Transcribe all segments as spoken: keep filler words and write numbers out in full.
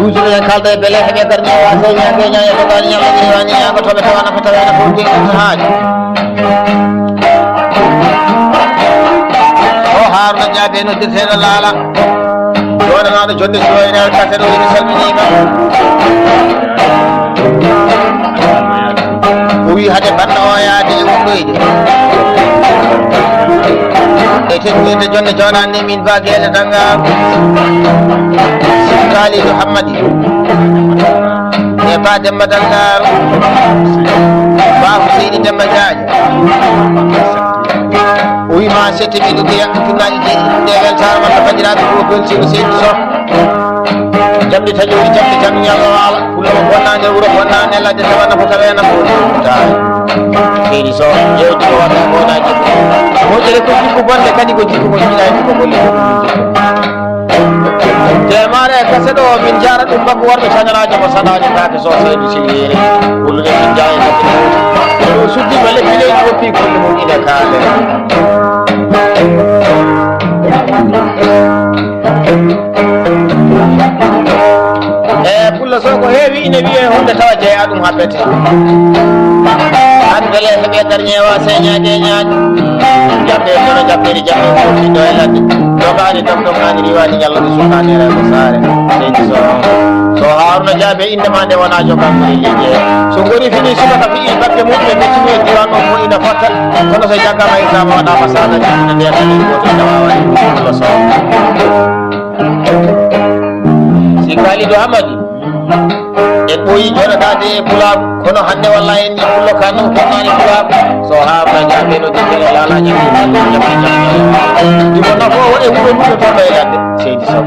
Toujours en kalda e bele heɓe garni o wasa ñaage ñaage to gani ñalla ni wani ñago to ɓe tawana ko tawana ko ɗin ko haaji. O Haruna Jaabe noddirteɗo laala. Joɗanaɗo jonde joyre alkasere o ina salminima. O wi hade banno o yaade e wonɗoyde. E teddinirde jonde joɗanni min ba Geele Dannga. Kalidu Hammadi. E ba Demba Dannga. Ba Huseyni Demba Jaaja. O wi ma sette ɓe ɗuɓɓe yaɓɓe tunnaaji jeeɗiɗi ɗum nde weltaare wonta fajiraaɓe ko beltiima seydi Soh. Jamɗe taƴoori jamɗe jamɗe ñallo waala. Pullo mo bonnaande wuro bonnaande ladde tawa nafa tawa e nafa woni ɗum tawa. Seydi Soh, yewti ko wata ko wona jikku. Moƴƴere ko jikku bonde kadi ko jikku ko jiɗaani ko golle ko ɗum jikku. Jemaare e kase ɗo min jaara ɗum mbaggu worɓe cañanaajo mo saɗaajo kaake so seydu silliire. Wullude min jaara e kase ɗo suddiima leppi leydi woppi golle mum ina kaale. E pullo so ko heewi ina wiyee hunde tawa jeyaa ɗum haɓɓete. Hannde le heɓe darñeewa señaaje e ñaaƴ. Jaɓɓe kono jaɓɓeeri jaɓɓe wontiɗo e ladde. Dogaani dom dogaani riwaani ñallude sukaani rewo saare. Seydi Soh. So Haruna Jaabe innde ma nde wona jogaango e liggey. So ngori fini subaka fii batte mum ɓe mettini e diwan o mo ina fotta. Kono so jaggama e sama waɗama sana jibina nde tan en goto ina wawa e ɗum Allah Soh. Si Kalidou Amadou. En ɓooyi jooɗodaade e pulaagu, kono hannde walla en e pullo kan o bonnaani pulaagu. So haama jaabe no jikere laalaaji ɗi ɗum jam e jam. Ɗimo nafoowo e wuro mum e bonno e ladde. Seydi Sow.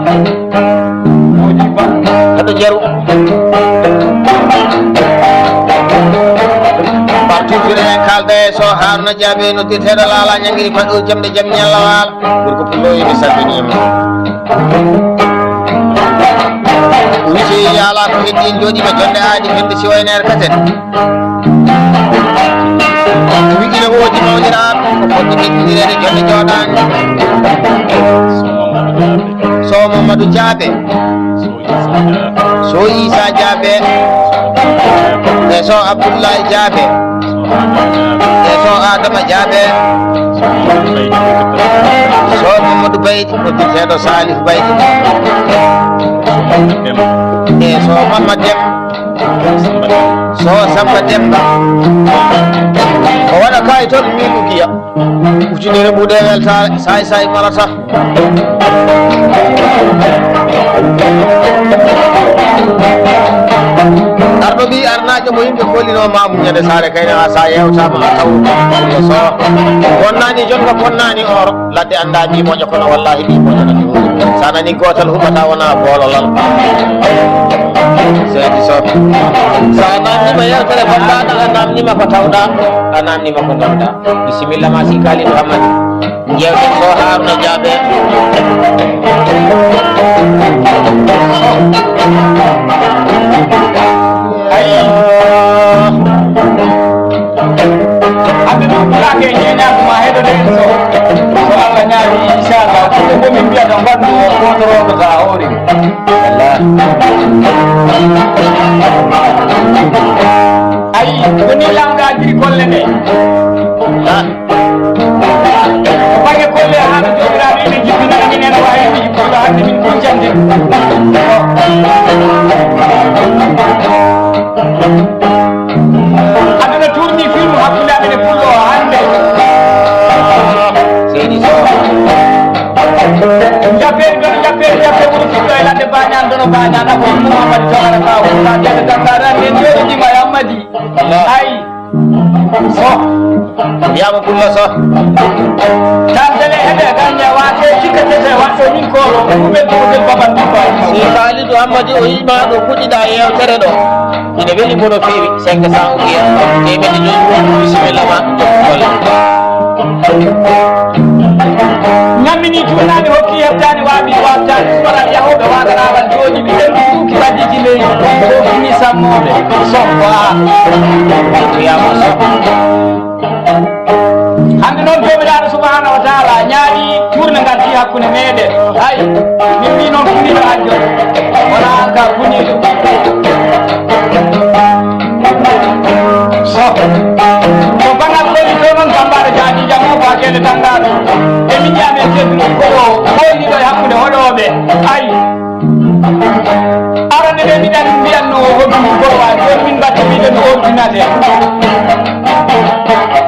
Haɗo jeru. Partout en kalda e so Haruna Jaabe noddirteeɗo Laala ñangiri paɗɗo jamɗe jam ñalla waala. Gorko pullo yo mi salminiima. O witi yaala ko heddi en jooɗiima jonde aadi hende si wayneere kasen. O wi ina woodi mawniraaɗo ko fodde ɓeydinireede jonde jooɗaani. Sow Mamadou Jaabe. Sow Isa Jaabe. E Sow Abdoulaye Jaabe. E Sow Adama Jaabe. Sow Mamadou Baydi, noddirteeɗo Salif Baydi. E Sow Mamad Dem. Sow Samba Demba. O waɗa kayitol min Ukiya. Ujunere mbuɗe weltaare, saay saay marata. Arɗo ɓii arnaajo mo yimɓe kollinoo maamu ñande saare kayne, a sa yewtaama a taw ko so bonnaani jonka bonnaani ooro. Ladde anndaa mbii moƴa kono wallaahi mbii moƴa nani huuri. Sa nani gootal huɓata wona boololal. Seydi Sow. Sa namnima yewtere baɗɗaɗo a namnima ko tawɗa, a namnima ko ndonɗa. Bisimilla ma si Kalidou Hamadi. Jewten Sow Haruna Jaabe. Ayi. Hande ɗum pulaake e ñeeñaagu ma heɗoɗen so, so Allah ñaawi, inchallah. Ko min mbiyata mbaɗdu o gootoroɗo sa hoore. Wallahi. Ayi, ko ni lamɗaajiri golle ɗe. Ko baŋnge golle, haa no Joomiraaɗo ina jippinana min, ene waawi min jippude hannde min kuccande. Aduna tourni film hakkunde amen e pullo o hannde. Seydi Sow. Jappee, dono jappee, jappee, wuro fuɗɗo e ladde Bañaan, dono Bañaan, afo Muhammad Jawara Kaw, ka jele Dakar, ande jooɗiɗima e Ammadi. Ay. So. Wiyaama Pullo so. Tantele heɓe gaññe waate, cikkatete waɗɗo min ko ɗo, ɗum ɓe ɗum ɓe babal ɗum ba. Si Kalidou Ammadi o yiima ɗo puɗɗiɗa yewtere ɗo. Ina weli mbo no feewi, cinq cents o wiya. Teemedde joyi ko bisimilla ma, jokku golle. Ñammini juunaani hokki heɓtaani waawi waawtaani suɓaral yahooɓe waaganaawal jooɗi ɓe ɗen ɗum ɗuuki waddi jimeyji ɗo fini sammooɓe sokko a. Wiyaama sokko. Hannde noon Joomiraaɗo Subhaanahu wa Taala ñaari tuurne ngarti hakkunde meeɗen. Ay, min mbii noon puniiɗo hajjo. Wonaa aan ka puniiɗo. So, so banngal golli to noon, Bambaɗo Jaaji Jam o Bakeende Tanngaɗo. E min njiya men tedduɗo ko o golliɗo e hakkunde hoɗooɓe. Ay. Arande ɓe mbiɗan mbiyatno o hoɗum ko wa, jooni min mbatta mbiɗen ordinateur.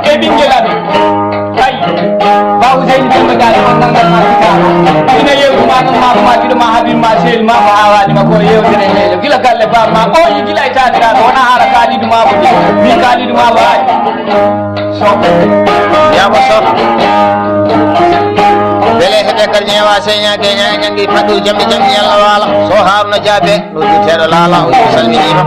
E ɓinngel amen. Ay, Ba Ousseynou Demba Diallo, on nanngan ma sika. Ina yewtu ma noon, ma ko ma giɗo ma Habib ma sehil ma ko haawaani ma ko yewtere nde. Gila galle ba ma, o yi gila e taaniraaɗo, wona haala Kalidou ma ko ni. Min Kalidou ma ko ay. So. Yaama so. Bele heɓe kar ñeewa seña geña e ñangi paɗɗo jamɗi jamɗi Yalla waala. So Haruna Jaabe, noddirteeɗo Laala, o salminiima.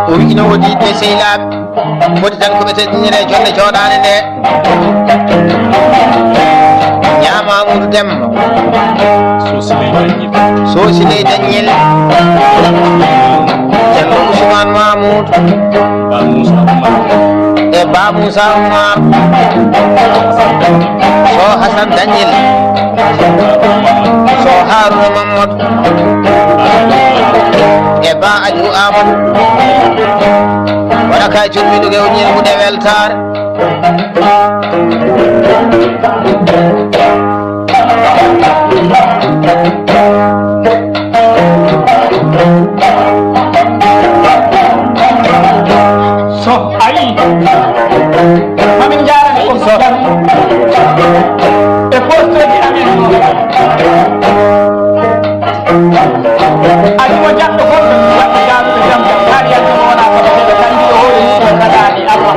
O wi'ino o diiɗe sehilaaɓe. Foti tan ko ɓe teddinire jonde jooɗaande nde. Ñaama Amadou Demba. Sosi ley Dañel. Sosi ley Dañel. Ceerno Ousmane Mamoudou. Ba Moussa Oumar. E Ba Moussa Oumar. So Hassan Dañel. So Haruna Mamadou. E Ba Aliou Amadou. Waɗa ka jurmiɗo ge o ñiiɓude weltaare. So ayi, mamin njaarani on so jam e postoji amen. Adi mo jaɗɗo gonɗo waɗi jaarude jam jam, kadi yalta mo wona ko ɓe ɓe kandi o hoore ni ko kadaani Allah.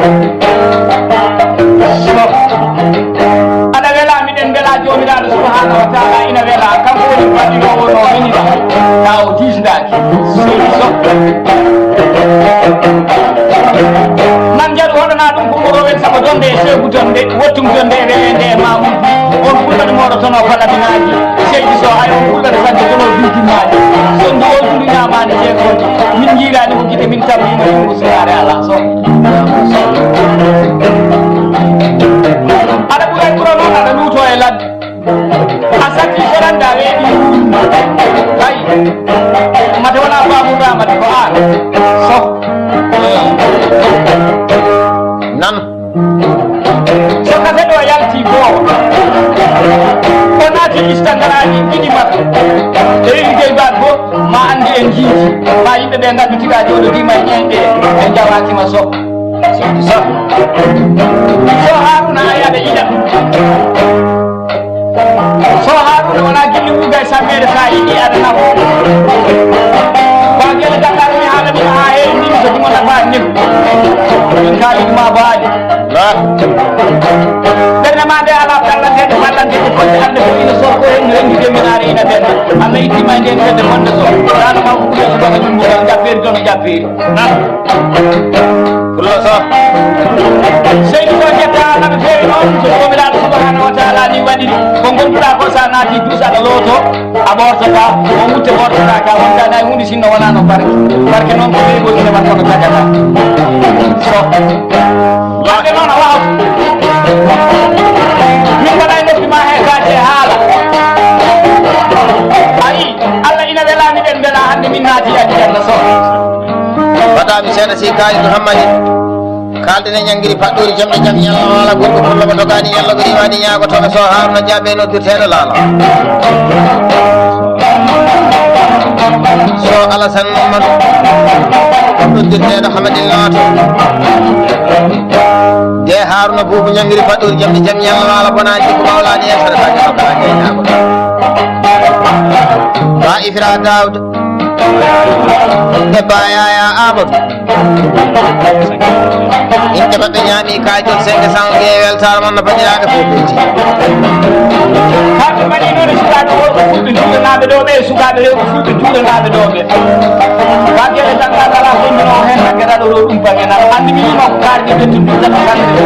So aɗa wela, miɗen mbela Joomiraaɗo Subhaanahu wa Taala ina wela, kanko woni baɗɗinoowo no weniɗa, taw diisdaaki. Seydi Sow. Nde seeku ton nde, wottum ton nde, rewe nde e mamuji. On fulɓe ɗo moɗo tono falaminaaji. Seydi Sow, ay on fulɓe ɗo fadde tono duudunnaaji. Sondu on tulu ñaamaani jeegoji. Min njiiraani ko gite min tammiima ɗum ko sunaare alaa so. Aɗa ɓuray ɓuro noon, aɗa luuto e ladde. A satti so rannda weeɓi. Ay. Mate wona baabuɗo amade ko aan. So. Nan. So kafe ɗo yalti goo. O naati lista ngaraani ɗiɗi makko. E iri gey baat goo, ma anndi en njiiji. Ma yimɓe ɓe ngaddu tiga jooɗo dima e ƴeeñɓe. Ɓe njawaaki ma so. So. So Haruna ay aɗa yiɗa. So Haruna wona gilli wugay sammeede sa yiɗi aɗa nafa. Ba gele Dakar mi haala mi haa heewi min ko ɗum nafa nim. Min kaali ɗum a baali. Ɓernde ma nde ala ballanteeɗe ballanteeɗe fodde hannde ko ina so ko hendu hendu de min ari ina ɓenna. Allah ittima e nden fedde wonde so. Dano ma ko kuɗe so baka ɗum mo jabberi dono jabberi. Pullo Sow. Seydi Sow, jetta, aɗa feewi noon, so Joomiraaɗo subhanahu wa taala ni waɗi ko ngondunɗaa ko, sa naati duus aɗa looto, a ɓortata, o wutte ɓortata ka, wontaani hay huunde sinno wonaa no barke. Barke noon ko ɓeygol ina waɗa kono tagata. So. Wadde noon a waawtu. Min mbaɗa e noppi ma he kaake e haala. Ayi, Allah ina welani ɓen mbela hannde min naati aljanna so. Mbaɗami seeɗa si kaali Muhammadi. Kaalden e ñanngiri paɗɗoori jamɗe jam ñalla waala gorko pullo mo dogaani ñalla ko riiwaani ñaago toɓe so Haruna Jaabe noddirteeɗo laala. So Alasan Mamadou noddirteeɗo Hamadil Naato. De Haruna Buubu ñanngiri paɗɗoori jamɗe jam ñalla waala bonaaji ko mawlaani en saɗataake no kala ñaago. Ba Ifra Daawda. Debba Yaya Amadou. Inɗe maɓɓe ñaami kaajol senge sango ɓe weltaare mon no banndiraaɓe fof ɓeyti. Kamɓe mbaɗi noon e sukaaɓe worɓe fulɓe juulanaaɓe ɗo ɓe, e sukaaɓe rewɓe fulɓe juulanaaɓe ɗo ɓe. Ba gele tan ngal alaa ko mino heen hakke raɗo ɗo ɗum bange nan. Anndi mi yino ko kaarɗe ɓe tun ɗum tan hannde.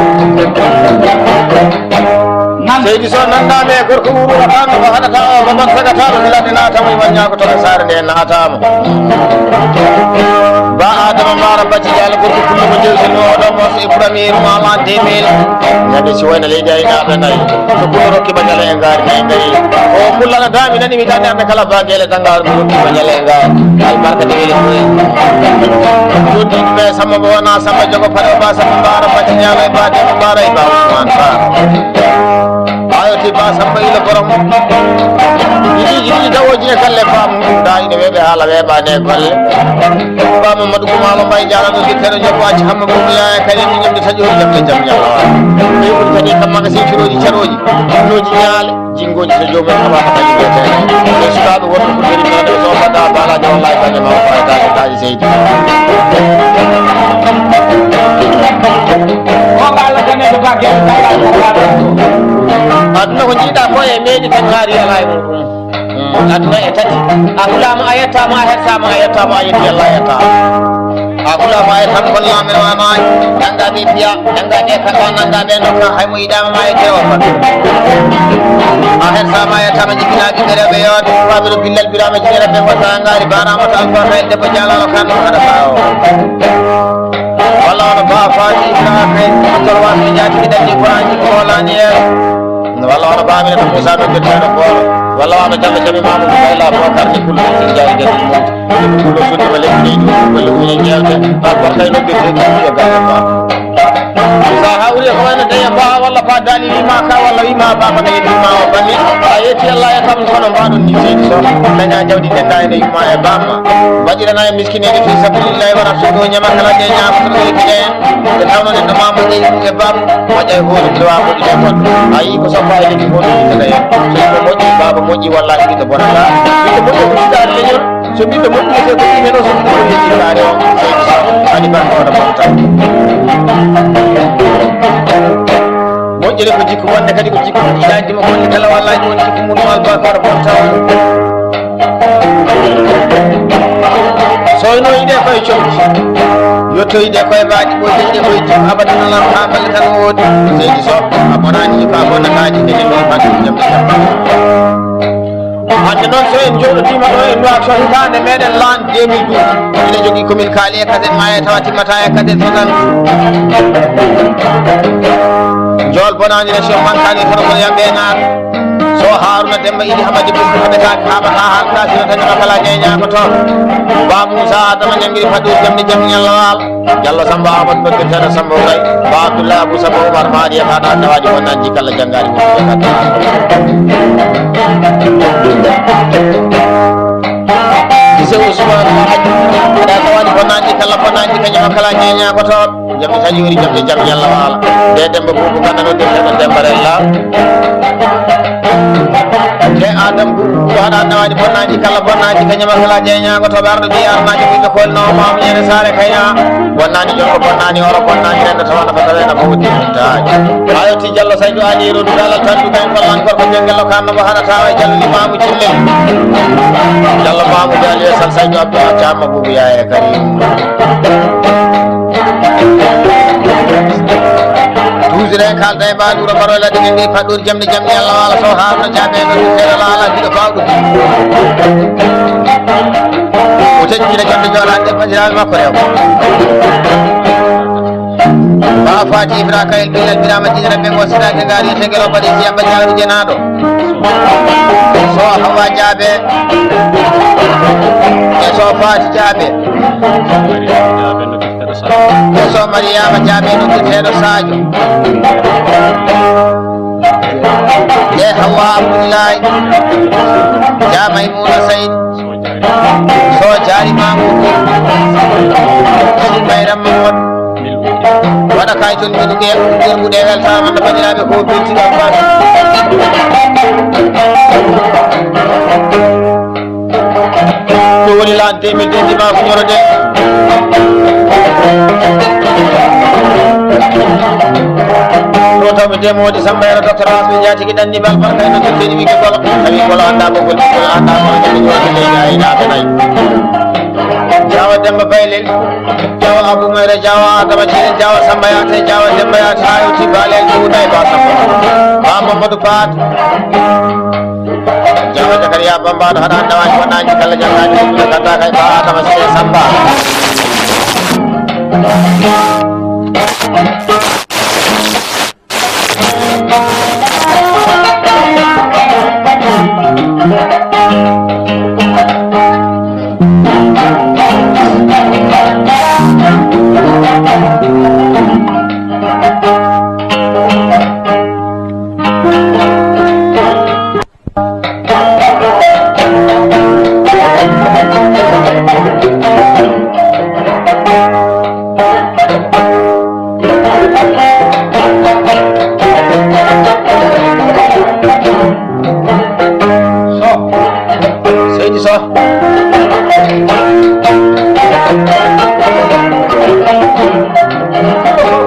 Seydi Sow nanɗaami e gorko wuuruɗo ɓaanɗo ko haɗata o ko ɗon sagataaɗo gila ɗe naatamo e waññaako toon e saare nde naataama. Ba Adama Mara Bacci Diallo gorko pullo mo jewtino oɗo morso e premier maman deux mille. Ñande si wayno leydi aynaaɓe nayi. So pullo rokki ba ñala e ngaari nayi ngayi. O pullana dami nani mi tande ande kala ba gele dangal mo rokki ba ñala e ngaari. Albarka de weli koye. Joddi ɗum e Samba mo wona Samba jogo paɗo ba Samba Mara Bacci Diallo e ba Demba Mara e ba Ousmane Ba. Ayoti ba Samba ila borom. Yiɗi yiɗi dawoji e galle fam. Da ina weɓe haala weɓani e golle. Ba Mamadou Kumalo Mbaye Diallo ɗo guitere jogo acci hamma mo ya e kane mi ñamde taƴo jamde jam yalla. Ɓe ko kadi kam magasin ciroji caroji. Noji ñaale jingoji to joomen kaba ko kadi wiyete. Ɓe sukaaɓe wonɓe ko ɓeri nande so mbaɗa balaji wallahi bane ma ko ay daji daji seydi. Ko Allah kane ko ba gel. Aduna ko jiiɗa ko e meɗi tan haari ala e muɗum. Aduna e tati. A hulaama a yettaama a hettaama a yettaama a yetti Allah a yettaama. A hulaama a yettaama kono laamere wamaani. Nanngaa ɓe piya, nanngaa ɓe kaɗa, nanngaa ɓe ndokka, hay mo yiɗaama ma yette o fat. A hettaama a yettaama jikkinaa ɓiɓɓe rewɓe yooɓe, faaɓe ɗo billal biraama jikkinaa ɓe watta ngaari baaraama to albarka e debbo jaalalo kan haɗa faa o. Walla wano baa faati ka kay docteur waati jaati mi ɗanni ko anji ko laani e. Walla wano baa mi ɗanno Muusaa ɗo jottaano booro. Walla wano Jallo Jabi Mamadou Bayla Bokar ni kullo sin jaari gati. Kullo sunni ma lekki ni kullo uñi jewte. Ba barkay no gete ko yo galle ba. Sa hawri ko wayno de ba walla pa dali wi ma ka walla wi ma ba ma ne wi ma o bani. A yeti Allah ya kam kono mbaɗon ni seydi so. Daña jawdi de dayno wi ma e bamma. Waɗirana e miskineeɓe fii sabilillahi wa rasuluhu ñama kala ɗe ñaama to ɗoyki ɗe. Nde tawno neɗɗo ma moƴƴi e bam moƴƴa e hoore nde wawa moƴƴude e goɗɗo. A yii ko soppa e lekki hoto yimɓe ɗaye. So yimɓe moƴƴi baaba moƴƴi walla ɓiɗɗo bonata. Ɓiɗɗo moƴƴo ko ɓiɗɗo ari leñol. So ɓiɗɗo moƴƴi wiyete ko ɗimen o so ɓiɗɗo moƴƴi kaare o. Ani barka wona bonta. Moƴƴere ko jikku wonde kadi ko jikku ɗiɗaji mo wonde kala walla woni jikku mum albakar bonta. So no yiɗe koye comci. Toyde koye mbaɗi ɓoyde ɗe ɓoyti abada noon haa balle tan woodi. Seydi Sow a bonani ko a bonnataji kene ɗo fadde jam e jam. Hande noon so en joɗodima ɗo e Nouakchott hitaande meɗen lan deux mille douze. Ene jogui komin kaali e kaset ma e tawa timmata e kaset soixante-douze. Jol bonani ne so mankani kono kono yamɓe naar. So Haruna Demba Idi Hamadi Bukku haɓetaaki haɓata haalta sino tawi makala jeñaako toon. Ba Moussa Adama ñangiri faɗɗo jamde jam ñalla waal. Jallo Samba Amadou noddirteɗo Samba Gay. Ba Abdoullah Abou Samba Oumar Madi e haɗa dawaji wonanji kala jangari mum. Ise Ousmane Mamadou. Aɗa dawaji wonanji kala wonanji kañum kala jeñaako toon. Jamde taƴori jamde jam yalla waala. Nde Demba Buubu Kanda noddirteɗo Demba Rella. Nde Adam Buubu haɗa nawani bonnaji kala bonnaji kañum kala jeñago to ɓerɗo ɓi arnaji ɓiɗɗo kolno mamu ñande sare kaya. Bonnani jokko bonnani oro bonnani rendo tawana ko tawena ko woni taji. Ayo ti Jallo Saydu Ali rodu dalal tandu kay kollan korko jengel no kanno mo haɗata way Jallo Limamu Jille. Jallo Mamu Jali e Sal Saydu Abdou Thiam Buubu Yaya Karim. Toujours en kalda e mbaɗu wuro mbaɗo ladde min mbi paɗɗori jamde jamde Allah wala taw harno jaabe no ɗum kala lala jiɗo bawɗo. O teddina jamde jolaɗe fajiraɓe makko rew. Ba Fati Ibra Kayel Bilal Birama Jini Rabbe ngo sirake ngari e tegel o baɗi si Abba Jaaru Jenaɗo. So Hawa Jaabe. E so Fati Jaabe. E so Mariama Jaabe no teɗo Sadio. E Hawa Abdullahi. Jaabe Maymuna Said. So jaari Mamoudou. Sumayra Mamadou. Waɗa kay toon mbiɗude, ƴerɓude weltaama no banndiraaɓe ko beltiɗo Abbaas. Ɗum woni l'an deux mille deux dimanche ñoro de. Ɗo taw mi demoodi Samba Yero docteur Asmi Jaatigi ɗanni bal barka ino jokkini mi ke golo. Tawi golo annda ko gol, golo annda ko gol, gol leydi aynaaɓe nayi. Jawa Demba Baylel. Jawa Abou Mayre, Jawa Adama Jine, Jawa Samba Yaate, Jawa Demba Yaate, Ayo Tibale, Juuda e Ba Samba. Ba Mamadou Baat. Jawa Zakariya Bamba, no haɗa dawa ko naji kala jangani ko kata kay Ba Adama Jine Samba. Soh. Seydi Soh.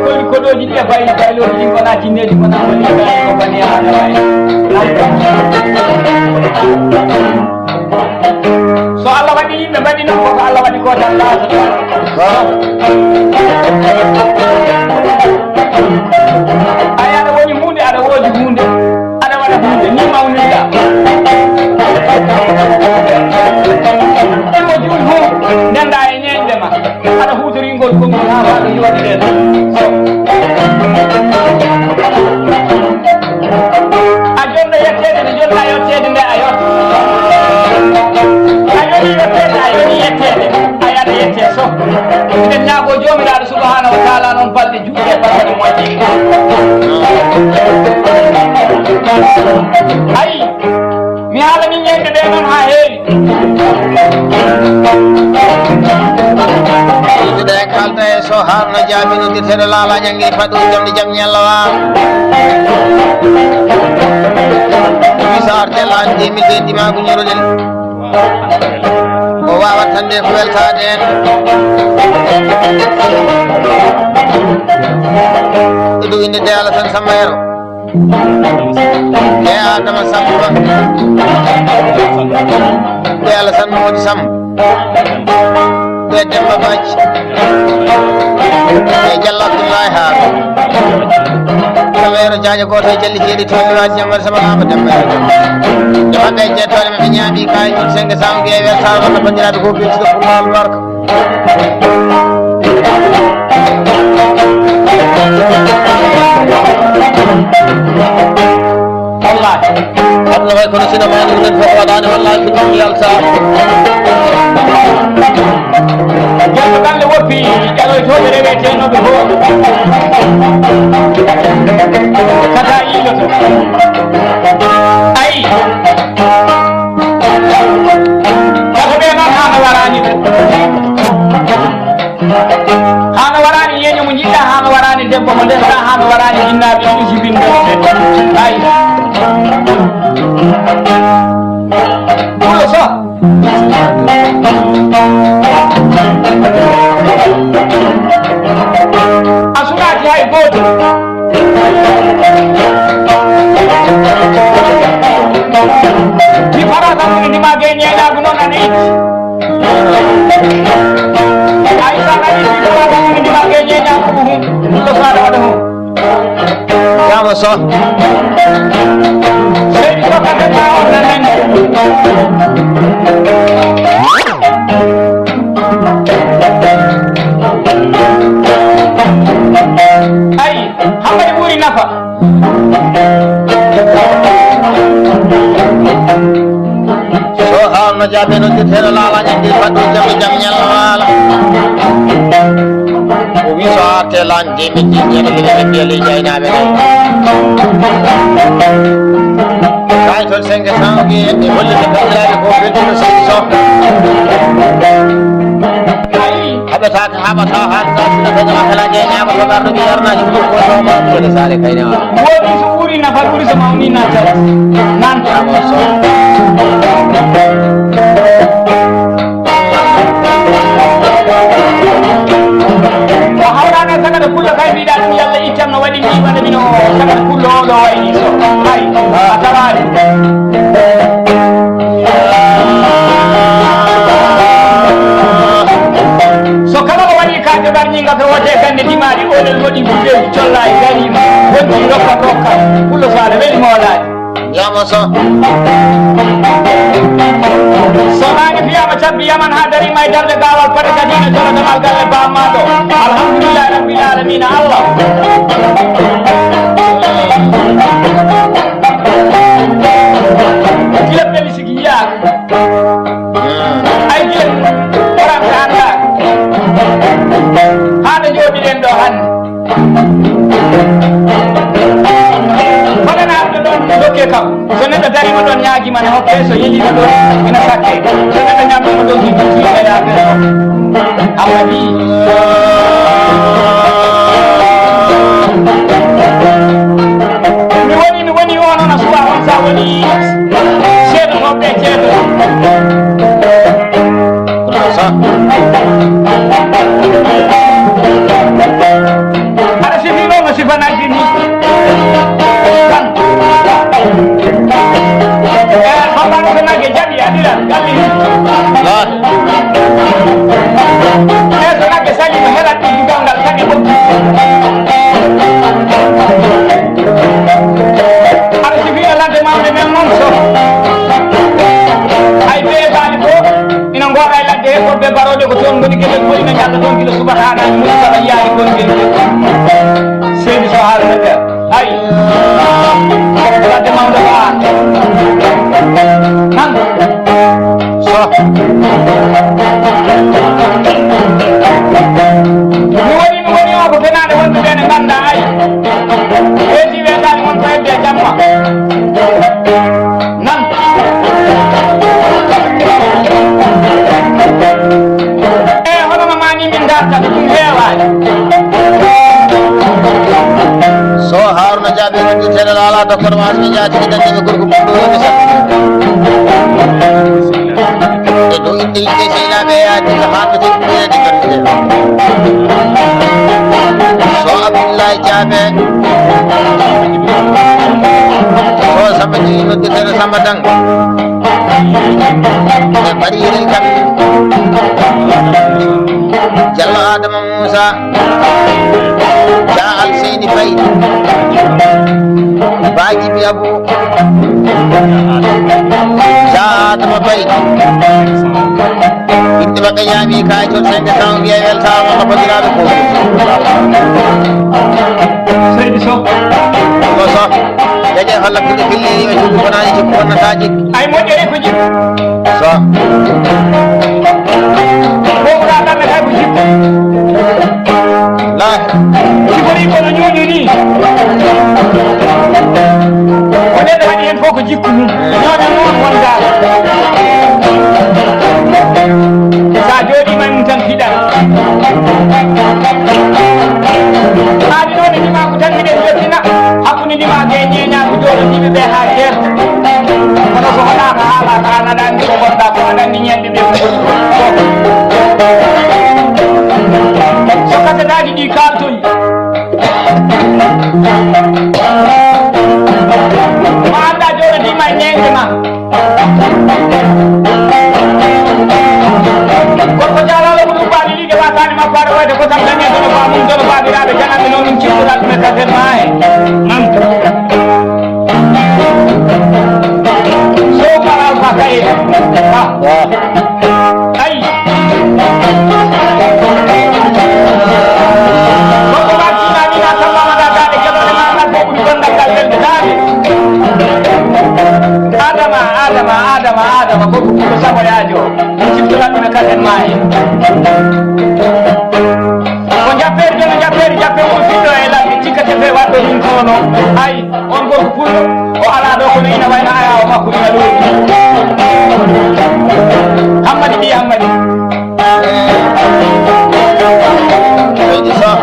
Koɗi koɗoji ɗi e bayli baylooji ɗi gona jinneeji gona woni ko bani Aadama en. So Allah waɗi yimɓe mbaɗi noon koko Allah waɗi ko tan laatoto. Ay aɗa woni huunde aɗa woodi huunde aɗa waɗa huunde ni mawnirɗa. Ɗimo juul hum ndenda e ñeeñde ma. Aɗa huutoringol konngol haa faa ɗum yooɗi ɗen. A jonɗo yetteede nde jonɗa yetteede nde a yot. A yoni yetteede a yoni yetteede a yaɗa yette so. Eɗen ñaago Joomiraaɗo subhaanahu wa taala noon balɗe juuɗe e balɗe no moƴƴi. Ayi. Mi haalani ñande ɗe noon haa heewi. Yimɓe ɓe kalta e so harno jaabi noddirteɗo laala ñangi faɗo jamɗe jam ñalla wa. Misar te laal deux mille vingt dimanche ñoroɗen. O waawat tan nde ko weltaade en. Ɗo inde de Alasan Samba Yero. Ɓe Adama Samba. Ɓe Alasan Modi Samba. Ɓe Demba Baji. E Jallo Abdullahi Haaro. Taweero jaaƴo gooto e jalli jeeɗi toon liwaati jammere sama laama demba e jam. Yo maɓɓe e jeettoore maɓɓe ñaami kaay on senge sama mbiye weltaare wonno banndiraaɓe ko beltuɗo pour laal barka. Wallahi. Aduna way kono sino mani ɗum en fof waɗani wallahi ko ɗum yalta. Jallo galle woppi ƴaroytooɓe rewetenooɓe fof. Kata yiiloto. Ayi. Tato ɓe noon hano warani. Hano warani yeño mo jiɗɗa, hano warani debbo mo ndesɗa, hano warani jinnaaɓe ɗiɗi jibinɓe. Ay. Pulo so. A sunaaki hay gooto. Mi farata mo ndi ma gay ñeeñaagu noon ana itti. Ay sa nani mi farata mo ndi ma gay ñeeñaagu ko hum. Ɗo faala waɗa hum. Jamo so. Seydi Soka Demba on nan nani. Ay, haɓay ɓuri nafa. So haawno jaabe no dirteno laala ñande faddu jam e jam ñalla waala. O wi so arte lan demin din ñande ɗiɗi ɓe mbiya ley jaynaaɓe ɓe. Kay toon senge sangi e hollita banndiraaɓe ko beltuno seydi so. Haɓetaake, haɓata, haalta, sina daña ma kala jeeñaama, to garɗo mi yarnaaji ɗum ko ɗo ɗo ɗo sale kayne wa. Woni so ɓuri nafa, ɓuri so mawni natal. Nan. Amo so. Ko hawrana sagata pullo kay mbiɗa ɗum yalla ittan no waɗi ni wona mino sagata pullo o ɗo wayni so. Ay, a tawaani. So kala o waɗi ka joɓar ñinga to wote gande dimaɗi oɗel moɗi buɓeji colla e garima wonti rokka rokka pullo so aɗa weli mawlaɗi. Yamo so. So nani fiyama cabbi yaman ha darima e darde gawal paɗe kadina jolo damal galle bammaɗo. Alhamdulillahi rabbil alamina Allah. Gila peli sigi yiyaka. Ay gila. Waran ka anda. Hande joɗiɗen ɗo hande. Fadana arde ɗon dokke kam. So neɗɗo darima ɗon ñaagima ne hokke, so yeliima ɗon ina sakke. So neɗɗo ñaamima ɗon hikki tiiɗa yaade. Amma ni. Mi woni, mi woni on, on a suwa on sa woni seedo hoɓɓe ceedo. Kono sa. Aɗa sifi noon no sifanaaki ni. Tan. Eh, Baba no ko nagge jaɓi, a ɗiɗa, galli ni. Eh, so nagge sali, no herat ɗi dugal ngal, kadi ɓokki. Aɗa sifi e ladde mawɗe men noon so. Ay, bee baali ko. Ina ngooɗa e ladde he, ko be barooɗe ko toon ngoni, geɗel fof ina ñalla toon gila subaka haa naange, moni kala yaari gon ngel ngel. Seydi so haalata nder. Hay. Ladde mawɗo ko aan. Nan. So. Mi woni, mi woni o ko fenaande wonɓe ɓe ne ngannda hay. Weeti weetaani won ko hedde jamma. Nan. E hono no mani min darta ko ɗum heewaani. So Haruna Jaabe wondirteɗo laala docteur Mass mi jaati ki dande mi gorko ɓurɗo woni sa. E ɗo inde yimɓe seynaɓe yaadi ko hande ko ɓurede gandude. So Abdullahi Jaabe. So Samba Jigi noddirteɗo Samba Dang. E bari yiɗen kam. Jallo Adama Moussa. Dia Alseydi Faye. Baji Biabu. Dia Adama Faye. Inde maɓɓe ñaami kay toon cinq cent mbiya weltaama no banndiraaɓe ko. Seydi Sow. Ko Sow. Jaja holla kuɗi pilli e juuɗe bonaani jikku wonnataaji. Ay moƴƴere ko jikku. Sow. Ko ɓura ɗamme kay ko jikku. Lahi. Jikori kono ñooñu ni. Ko neɗɗo waɗi heen fof ko jikku mum. Ñooñu noon won gaal. Sa jooɗiima e mum tan fiɗat. Aadi noon e ndimaagu tan miɗen jottina. Hakkunde ndimaagu e ñeeñaagu jooɗodiiɓe ɓe haa jeerta. Kono so hoɗaaka haalaaka aan aɗa anndi ko ngonɗaa ko aɗa anndi ñande ɓe ko ngoni. So kasetaaji ɗi kaaltoyi. Ma annda jooɗodiima e ñeeñde ma. Gorko jaalaalo ko ɗum baali liige wasaani ma faare wayde ko tan dañe dono ba mum dono baabiraaɓe jananɓe noon ɗum ciftoral ɗum e kasen ma e. Mam. Sow kala alfa kaye. Ah. Ay. Gorko ma tiinaa mi na sallama da daade keɗoɗe ma ngal ko ɓuri gonɗal ngal welde daade. Adama, Adama, Adama, Adama, gorko ɓurɗo sagoyaajo. Min ciftorat ɗum e kasen ma en. Ko jappeeri ɗo no jappeeri jappe won fiɗɗo e ladde cikka tefe waɗɗo min kono. Ay. On gorko pullo, o alaa ɗo kono ina wayno ayaawo makko ina loowi. Hammadi ɓii Hammadi. Seydi Sow.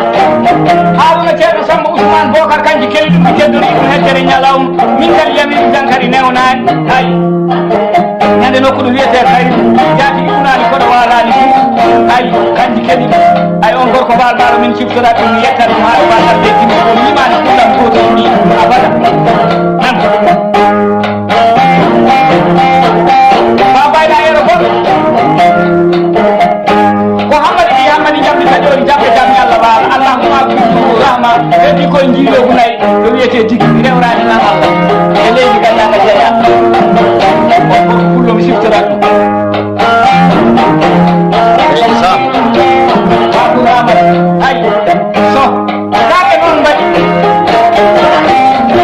Haruna Ceerno Samba Ousmane Bokar kanji keli ɗum mi teddori ɗum heddere ñalawma. Min kadi yamiɗum tan kadi newnaani. Ay. Ñande nokku ɗo wiyetee Kayru, jaatigi unaani koɗo waalaani ɗum. Ay, kanji keɗi ɗum. Ay, on gorko Baal Baalo min ciftora ɗum, mi yetta ɗum haa ɗo Baal Arde Kimo, o limaani kullam gooto ni, abada. Nan ko ɗum. Ba bayɗa yeero goɗɗo. Ko Hammadi ɓii Hammadi jamdi taƴoori jamɗe jam Yalla Baal. Allahumma abdu rahma. Heddi koye njiiloogu nayi. Ɗo wiyetee tigi mi rewraani ma Allah. E leydi ganndaaka jeyaa. On ko pullo mi siftora ɗum. Seydi Sow. Babu Ramata. Ay. Sow. Kaake noon mbaɗi.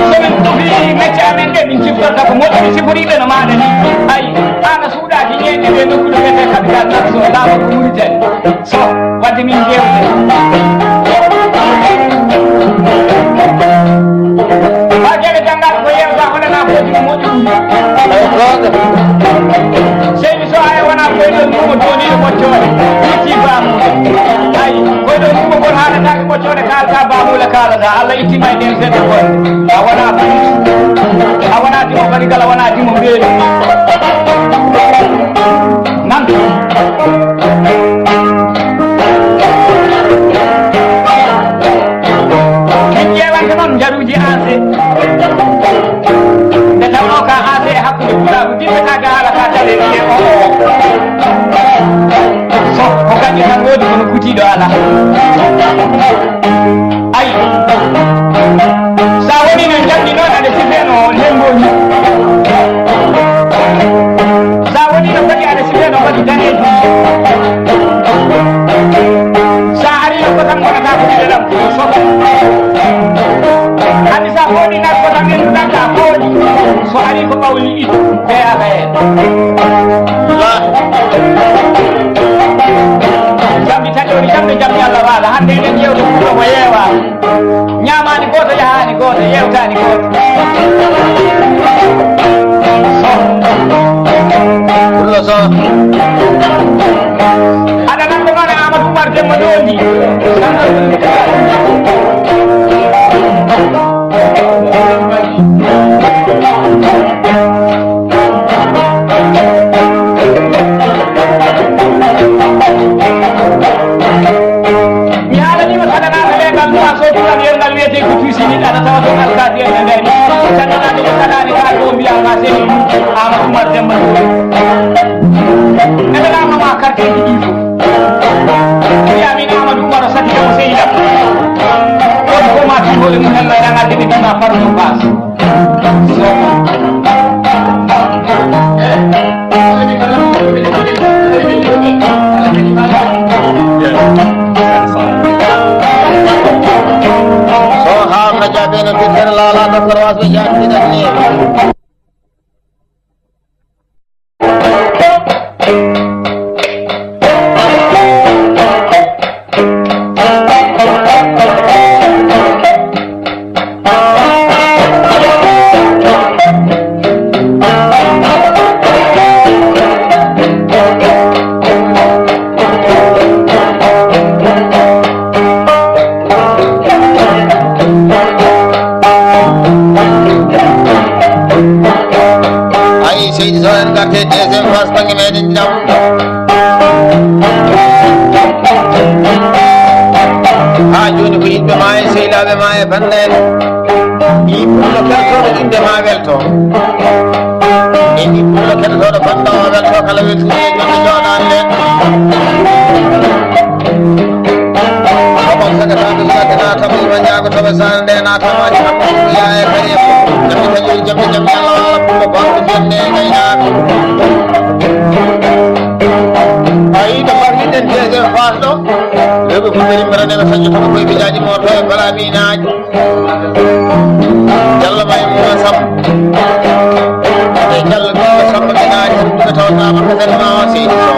So min tufi mecce amen ɗe min ciftorta ko moƴƴi mi siforiiɓe no maaɗa ni. Ay. Aan a suuɗaaki ñeeñe ɗe nokku ɗo wiyetee capital national laawol ko Mauritanie. So, wadde min jewte. Haa geɗe janngal ko yewta hoɗana ko ɗum moƴƴi ɗum. Eyi, goonga. Seydi Sow, ay wona koyɗol mum o dooniiɗo ɓoccoore. Itti baamuule. Ay, koyɗol mum o gol haalataake ɓoccoore kaalata baamuule kaalata. Allah ittima e ɗen seeɗa koy. A wona police. A wona dimo barigal, a wona dimo mbeelu. Nan. Min ƴeewante noon njaruuji A C. Nde tawnoo ka A C e hakkunde pulaagu dippetaake haala ka tale wiye o o. So ko gañi tan woodi kono kutiiɗo alaa. Ay. Sa woni no njamdi noon aɗa sifee no lembooji. Sa woni no kadi aɗa sifee no kadi daneeji. Sa ari no kotan wonata ko ɗiɗo lam ko soɓo. Hadi sa fooɗi nat kotan en ɗaɗɗa fooɗi. So ari ko ɓawli ittu. P A P N. Jamdi taƴoori jamde jamdi Allah waala. Hannde eɗen ƴeewta fuɗɗo ko yeewa. Ñaamaani gooto, yahaani gooto, yeewtaani gooto. Sow. Pullo Sow. Aɗa nanndo noon e Amadou Oumar Demba Doondi. Mi haalaniima saɗanaaka ɓe ngal nuwa so turan yer ngal wiyetee ko tuusi ni aɗa tawa toon alkaati en ɓe ngayni saɗanaade ɓe saɗaani ka ɗo mbiya ma seni Amadou Oumar Demba Doondi. Eɓe laamnoma karteeji ɗi fof. Amadou Umaro Saki Kamo Seydi Lam. Kono ko ma fi hoore mum, Allah e ragade ɓe bima par no bas. So haa na jaabe no bikkere laala, docteur Wasɓe Diagne Sidi Ahmed. Ayi, seydi, so en garte deuxième phase, bannge meɗen ɗiɗaɓo. Haa jooni ko yimɓe ma e sehlaaɓe ma e banndiraaɓe. Ɗi pullo keɗotooɗo inde ma welto. E ɗi pullo keɗotooɗo bannda o welto kala weltini e jonde jooɗaande nde. Ko on sagata ɗum gadde naata ɓe ma jaago to ɓe saan nde naata ma jaago to yaa e kare. Jammi kañum jammi jammi Allah wala pullo bawɗo jonde e gaynaako. Ayi ɗo mbarmiɗen deuxième phase ɗo. Rewɓe Fulɓe rimɓe rane ɓe saññotono koye bijaaji mooto e balaminaaji. Jallo Maymuna Samb. E Jallo Binta Samb ɓe naati ɓe tawnaama kasen ma o seydi Sow.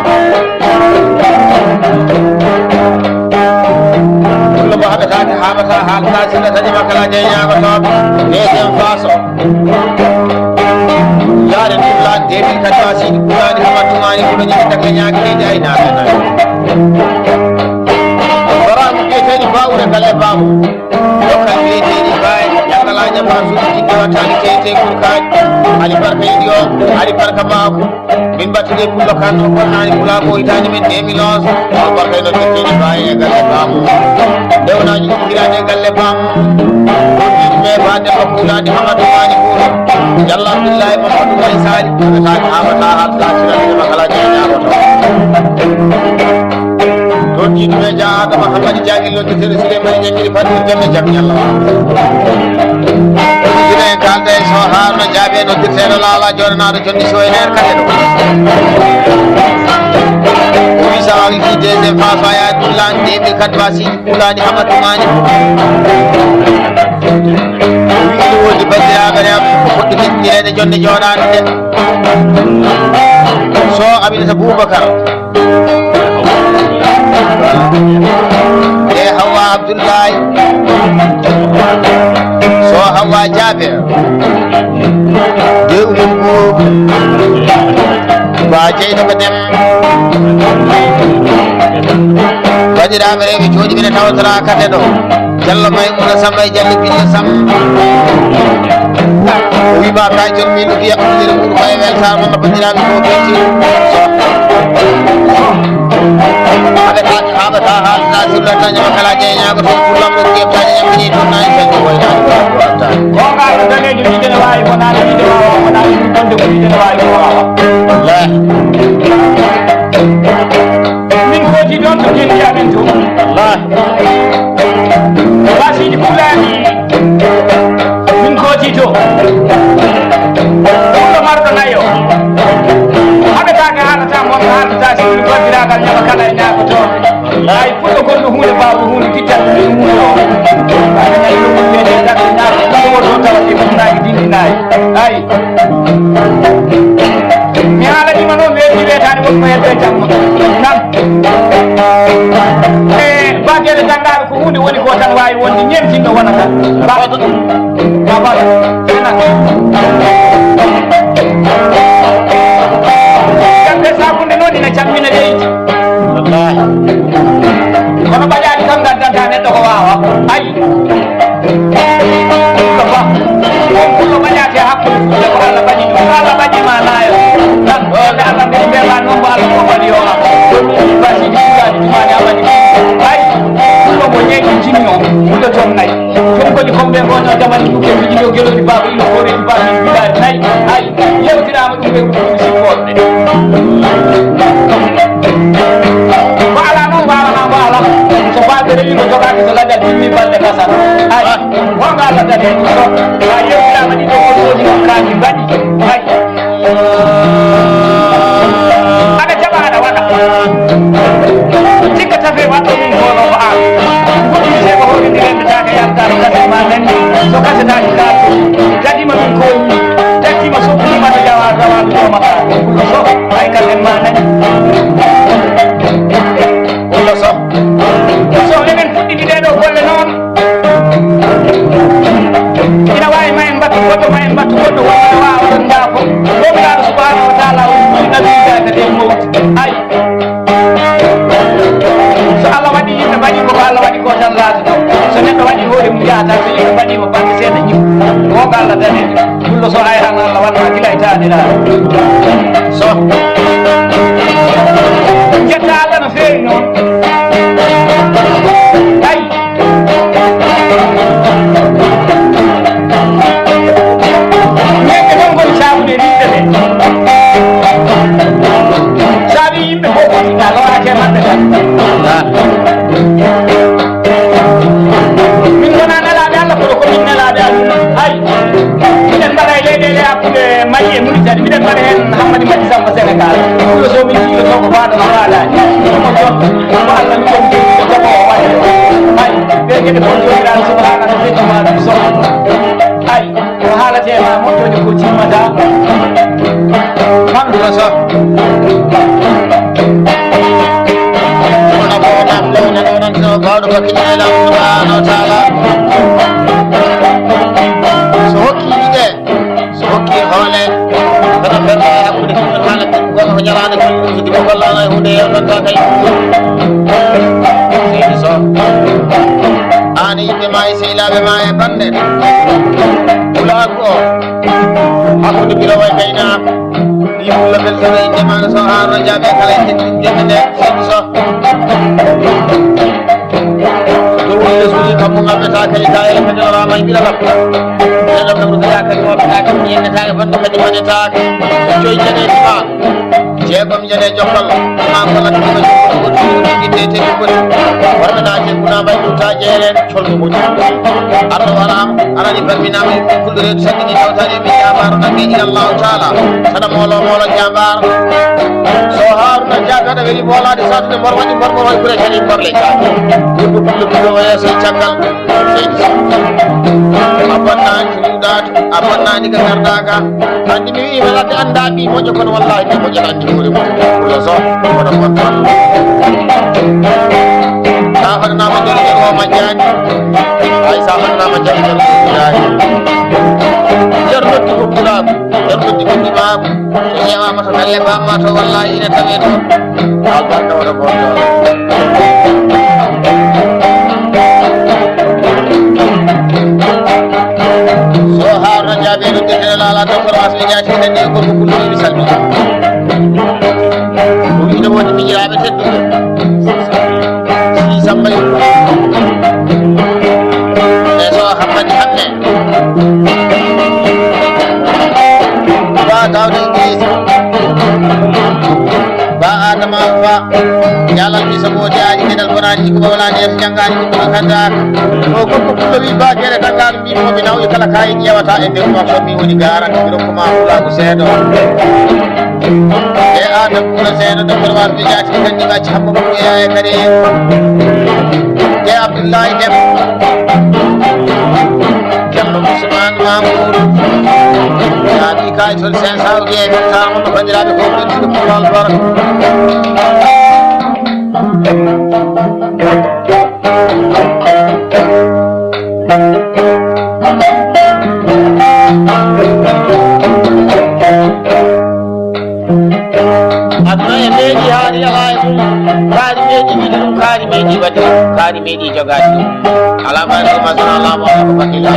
Pullo mo haɓetaake haaɓata haalata sila tani makala jeyñaago tooɓe. Deuxième phase o. Yaade Ndullaan deux mille quatre Ba Siidi Kulaani Hama Tumaani Kula Ñiɓi Takle Ñaaki Leydi Aynaaɓe Nayo. Baraamu biyeteeɗi Baawure Kale Baamu. Dokkal biyeteeɗi Baay Janngalaa Ñamaa Suudu Jiɗɗo Wattaani Teytey Kurkaaji. Ali Barka Yiɗi O, Ali Barka Baaku. Min mbattide pullo kan o bonnaani pulaa ko hitaande men deux mille onze. Albarka e noddirteeɗi Baay e galle Baamu. Ndewnaaji ɗum hiraade e galle Baamu. Ɗum yiɗi me baade makko wulaade Hamadu Maani Buuro. Jalla Abdullahi Mamadu May Sali. Wiyetaake haɓata hatta sirani ma kala jeynaako to. Toon jiiduɓe jaaɗo Mahamadi Jagil noddirteeɗo Souleymane Ñaŋŋiri Fatou Jamme Jam Ñalla. Jine kalde so haarno jaabe noddirteeɗo Laala jooɗanaaɗo jonni so e nder kade ɗo. O wi sa wawi fi deuxième phase a yaha Ndullaan deux mille quatre Ba Siidi Kulaani Hama Tumaani. O wi ina woodi banndiraaɓe rewɓe ko fotde teskireede jonnde jooɗaande nde. So Aminata Boubacar. E Hawa Abdullahi. So Hawa Jaabe. De Umar Mbuub. Ba Jeyno ko dem. Banndiraaɓe rewɓe jooɗi ɓe tawtoraa kate ɗo. Jallo Maymuna Samba e Jallo Binta Samba. O wima ka jolmi lugi yaɓɓodire muɗum e weltare mama bandiraɓe ko belti. Haɓata haɓata haalata sirrata ñama kala jeeñago toon pour lamɗo kebtaji ñammini toon nayi tan ko waynaɓe. Gongaɗo danejo wiide ne wawi wonade wiide wawa wonade ɗum bonde ko wiide ne wawi ko wawa. Wallahi. Min foti ɗon to jendi amen to. Wallahi. Wasiji fulani min foti to. Ɗumɗo marɗo nayo. Haɓetake haalata mon haalata sirri bandiragal ñama kala e ñagoto. Ay fulɗo gonɗo hunde bawɗo hunde tittan ɗum hunde o. Ay nayi ɗum hunde de darde ñago ɗum woto tawa ɗi mum nayi dindi nayi. Ay. Mi haalanima noon weeti weetaani woni ko hedde jamma. Nam. E baagere tanngaare ko huunde woni ko tan waawi wonde ñemtinɗo wona tan. Ba- Baba. Ena. Jamde sakunde noon ina cammina leydi. Wallahi. Kono ɓaƴaani kam ngaddanta neɗɗo ko waawa. Ayi. Pullo ba. On pullo ɓaƴaate hakkunde fulɓe ko Allah ɓaɗi ɗum. Ko Allah ɓaɗi ma naayo. Tan wonde Allah ɓe mbeɓa noon ko Allah ko waɗi yo Allah. Basi ɗi ɗaɗi ɗumani a waɗi. Ay. Pullo mo ñeeñi jimi o. Pullo toon nayi. Ɗum koni comme ɓe gono jamani ɗum ke fiji ɗo gelori baaba ino koreji baaba ino wiɗaari nayi. Ay. Yewtirama ɗum ɓe ɗum sikkoɓe. Ko ala noon wawata ko ala. So Tawi ko jogaaki so lanngal timmi balɗe gasat. Ay, wonga Allah daneejo so a yewtiraama ɗiɗo ko ɗooni on kaani mbaɗi. Ay. Aɗa jaɓa aɗa waɗa. Cikka tafe waɗɗo min kono ko an. Goɗɗum seeɗa hoore ndi renndetaaka yaltaano gasa ma nanndi. So gasetaaki kaa tadima min kooni. Tadima so ɗum mata jawa rawa ɗum ma. So ay ka nen ma nanndi. Walla so. So eɗen fuɗɗiti ɗee ɗoo golle noon, ina waawi ma en mbattu goɗɗo, ma en mbattu goɗɗo, wonɓe waawa ɗon njaafo. Joomiraaɗo subhaanahu wa taala o wi'i, "Nabi Iisaa kadi en mawti." Ay. So Allah waɗi yimɓe mbaɗi ko, ko Allah waɗi ko tan laatata. So neɗɗo waɗi hoore mum yahata, so yimɓe mbaɗi mo baɗɗo seeɗa ñiw. Wonga Allah daneejo. Pullo so ay han Allah wanno gila e taaniraaɓe. So. Jetta Allah no feewi noon. Ay. Ñebbe ɗon ngoni saabude riiɓe ɓe. Saabi yimɓe fof ko ɗiɗa, loraaki e maɓɓe tan. Min ngonaa nelaaɓe Allah, kono ko min nelaaɓe Allah. Ay. Miɗen mbaɗa e leyɗeele hakkunde Mali e Mauritanie. Miɗen mbaɗa heen Hammadi Madi Samba Sénégal. Ɗum ɗo so min jiiloto ko faaɗo no faalaani. Ɗum o jon, ko Allah mi jon jogiiɗo jogo o waɗde. Ay, ɓe geɗe fof Joomiraaɗo subhaanahu wa taala sohla. Ay, ko haalate ma moƴƴoje ko timmata. Hamdulillah so. Kono ko namɗo ne ɗo nan so bawɗo ko kiɗɗo e Laamɗo subhaanahu wa taala. So hokki yiɗe, so hokki hoole, kono fenna e hakkunde ɗum haala ɗum goto ko ñalaande ko ɗum so ɗum gollaano e huunde yewtanta kay. Seydi Soh. Aan e yimɓe ma e sehilaaɓe ma e bannde. Pulaagu o. Hakkunde Birowa e Gaynaako. Ɗi fulla fel so ɓe ndemaano so haarno jaabe kala e teddin jemme nde. Seydi Soh. Ɗo woni lesuuji kammu ngaɓɓetaake e kaayel kadi o raama e ɓiɗa kam. Ɓiɗa kam ɗum ɗoya kadi o ɓiɗa kam yennetaake bonde kadi manetaake. Joyi jene ɗima. Jeegom jene jokkal. Ma ko lakki ko jokkol ko ɗum ɗiɗi tete ko ɗum. Warɓe na jeeku na mbay ɗum ta jeere. Colɗo moƴƴi. Arɗo waraama, arani barminaama, yimɓe fulɓe reedu saɗɗini tawtaade e min jaabaaro ɗaɓɓe ila Allahu taala. Saɗa moolo moolo jaabaaro. So Haaruna Jaaka aɗa weli moolaade saɗtude mbor waɗi mbor mbor waɗi kure kadi mbor le. Yimɓe fulɓe fulɓe o yeeso e caggal. Seydi Soh. A bonna cuuɗaat, a bonnaani ka ngardaaka. Anndi mi wi'i mi ladde anndaa ɓii moƴƴo kono wallaahi ɓii moƴƴo anndi hoore mum. Wula so kono mon tan. Sa hoɗanaama jolo jolo o majjaani. Ay sa hoɗanaama jolo jolo o majjaani. Nder noddi ko pulaagu, nder noddi ko ndimaagu. So ƴeewaama to galle bamma to wallaahi ina tawee ɗo. Albarka wata ko. So Haaruna Jaabe ɗum de tene laala to kono asli jaati hande ko ko kulli mi salmi. Ko ina woni miñiraaɓe tedduɓe. Si Samba Yero. E so Hammadi Hamme. Ba Daawda Idrisa. Ba Adama Alfa. Yalal mi so moodi aadi geɗal bonaani ko walaani yeeso janngaani ko ɗum kanta. O gorko pullo wi ba gere tanngaano mbimo mi nawyi kala kayi ƴeewata e nder makko mi woni garant mi rokkuma pulaagu seeɗa. E Adam Kura seeɗa docteur Wade jaati kandi macci hamma ko yaya kadi. E Abdullahi Dem. Ceerno Ousmane Mamoudou. Laaɓi kay toon cinq cent wiye weltaama no banndiraaɓe fof ɓen siɗo Pullo Albarka. Aduna e meeɗi haari alaa e mum. Kaari meeɗi wiide ɗum, kaari meeɗi waɗde ɗum, kaari meeɗi jogaade ɗum. Alaa mbaɗi ɗum, asuna alaa mo, alaa ko fakkila.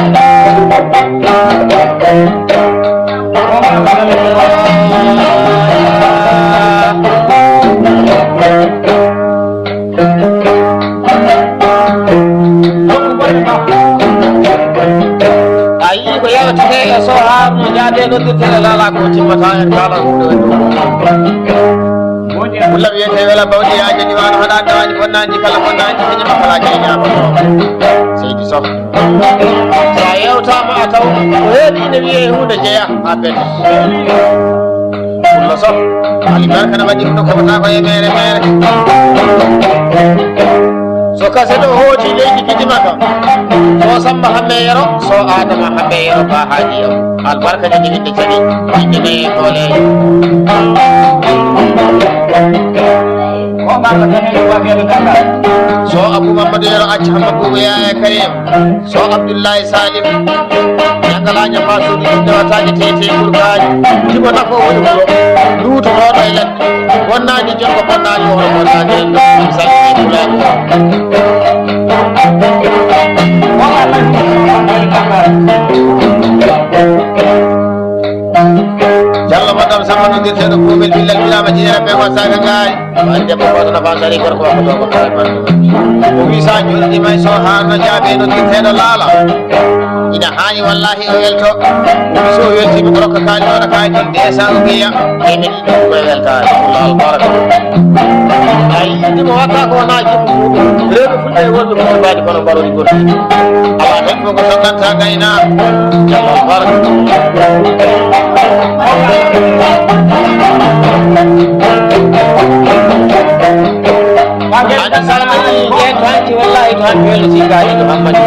A yii ko yawtete e so Haaruna Jaabe noddirtee lala ko timmata en kala huunde e dow. Wulla wiyetee wela bawɗi yaaja diwaano haɗa dawaaji bonnaaji kala bonnaaji heƴe makkala jeeñaama. Seydi Soh. So a yewtaama a taw ko heedi ina wiyee huunde jeyaa a bet. Wullo Soh. Ali Barka na waɗi ɗum ko wota ko e meere meere. So kase ɗo hooti leydi gidi makka. So Samba Hambe Yero, so Adama Hambe Yero ba haaji yam. Albarka ne joginde cagi, inde ne e doole. Ko Allah tan en waɗi e ganda. So Abu Mamadou Yero acca Hamma Bubu Yaya Karim. So Abdullahi Salim. Ñangalaaña fa suudu ɗum newataaji tete kurkaaji. Jimo nafo woni wuro. Luuto ɗo ɗo e ladde. Wonnaani jonko bonnaani wuro bonnaani en ɗo. Salmini pulaaji. Jallo madame Samba noddirteeɗo Kuubel Billal Birama Jeera ɓe wasaaka ngaari. Ɓay debbo gooto no fansari gorko makko to ko kare man. O wi sa jooɗiima e so haarno jaabe noddirteeɗo laala. Ina haani wallahi o welto. O wi so weltiima o rokka kaali o rokka kaali ɗon de sa o wiya. E min ɗum koye weltaare. Allahu baraka. Ay, ɗimo watta ko wona jikku. Rewɓe fulɓe e worɓe fulɓe mbaadi kono mbarori gorɗi. Ala hen fof ko sokkanta gayna. Allahu baraka. Andi salmini ƴen tanki wallahi to han welo si gaadi to hammadi.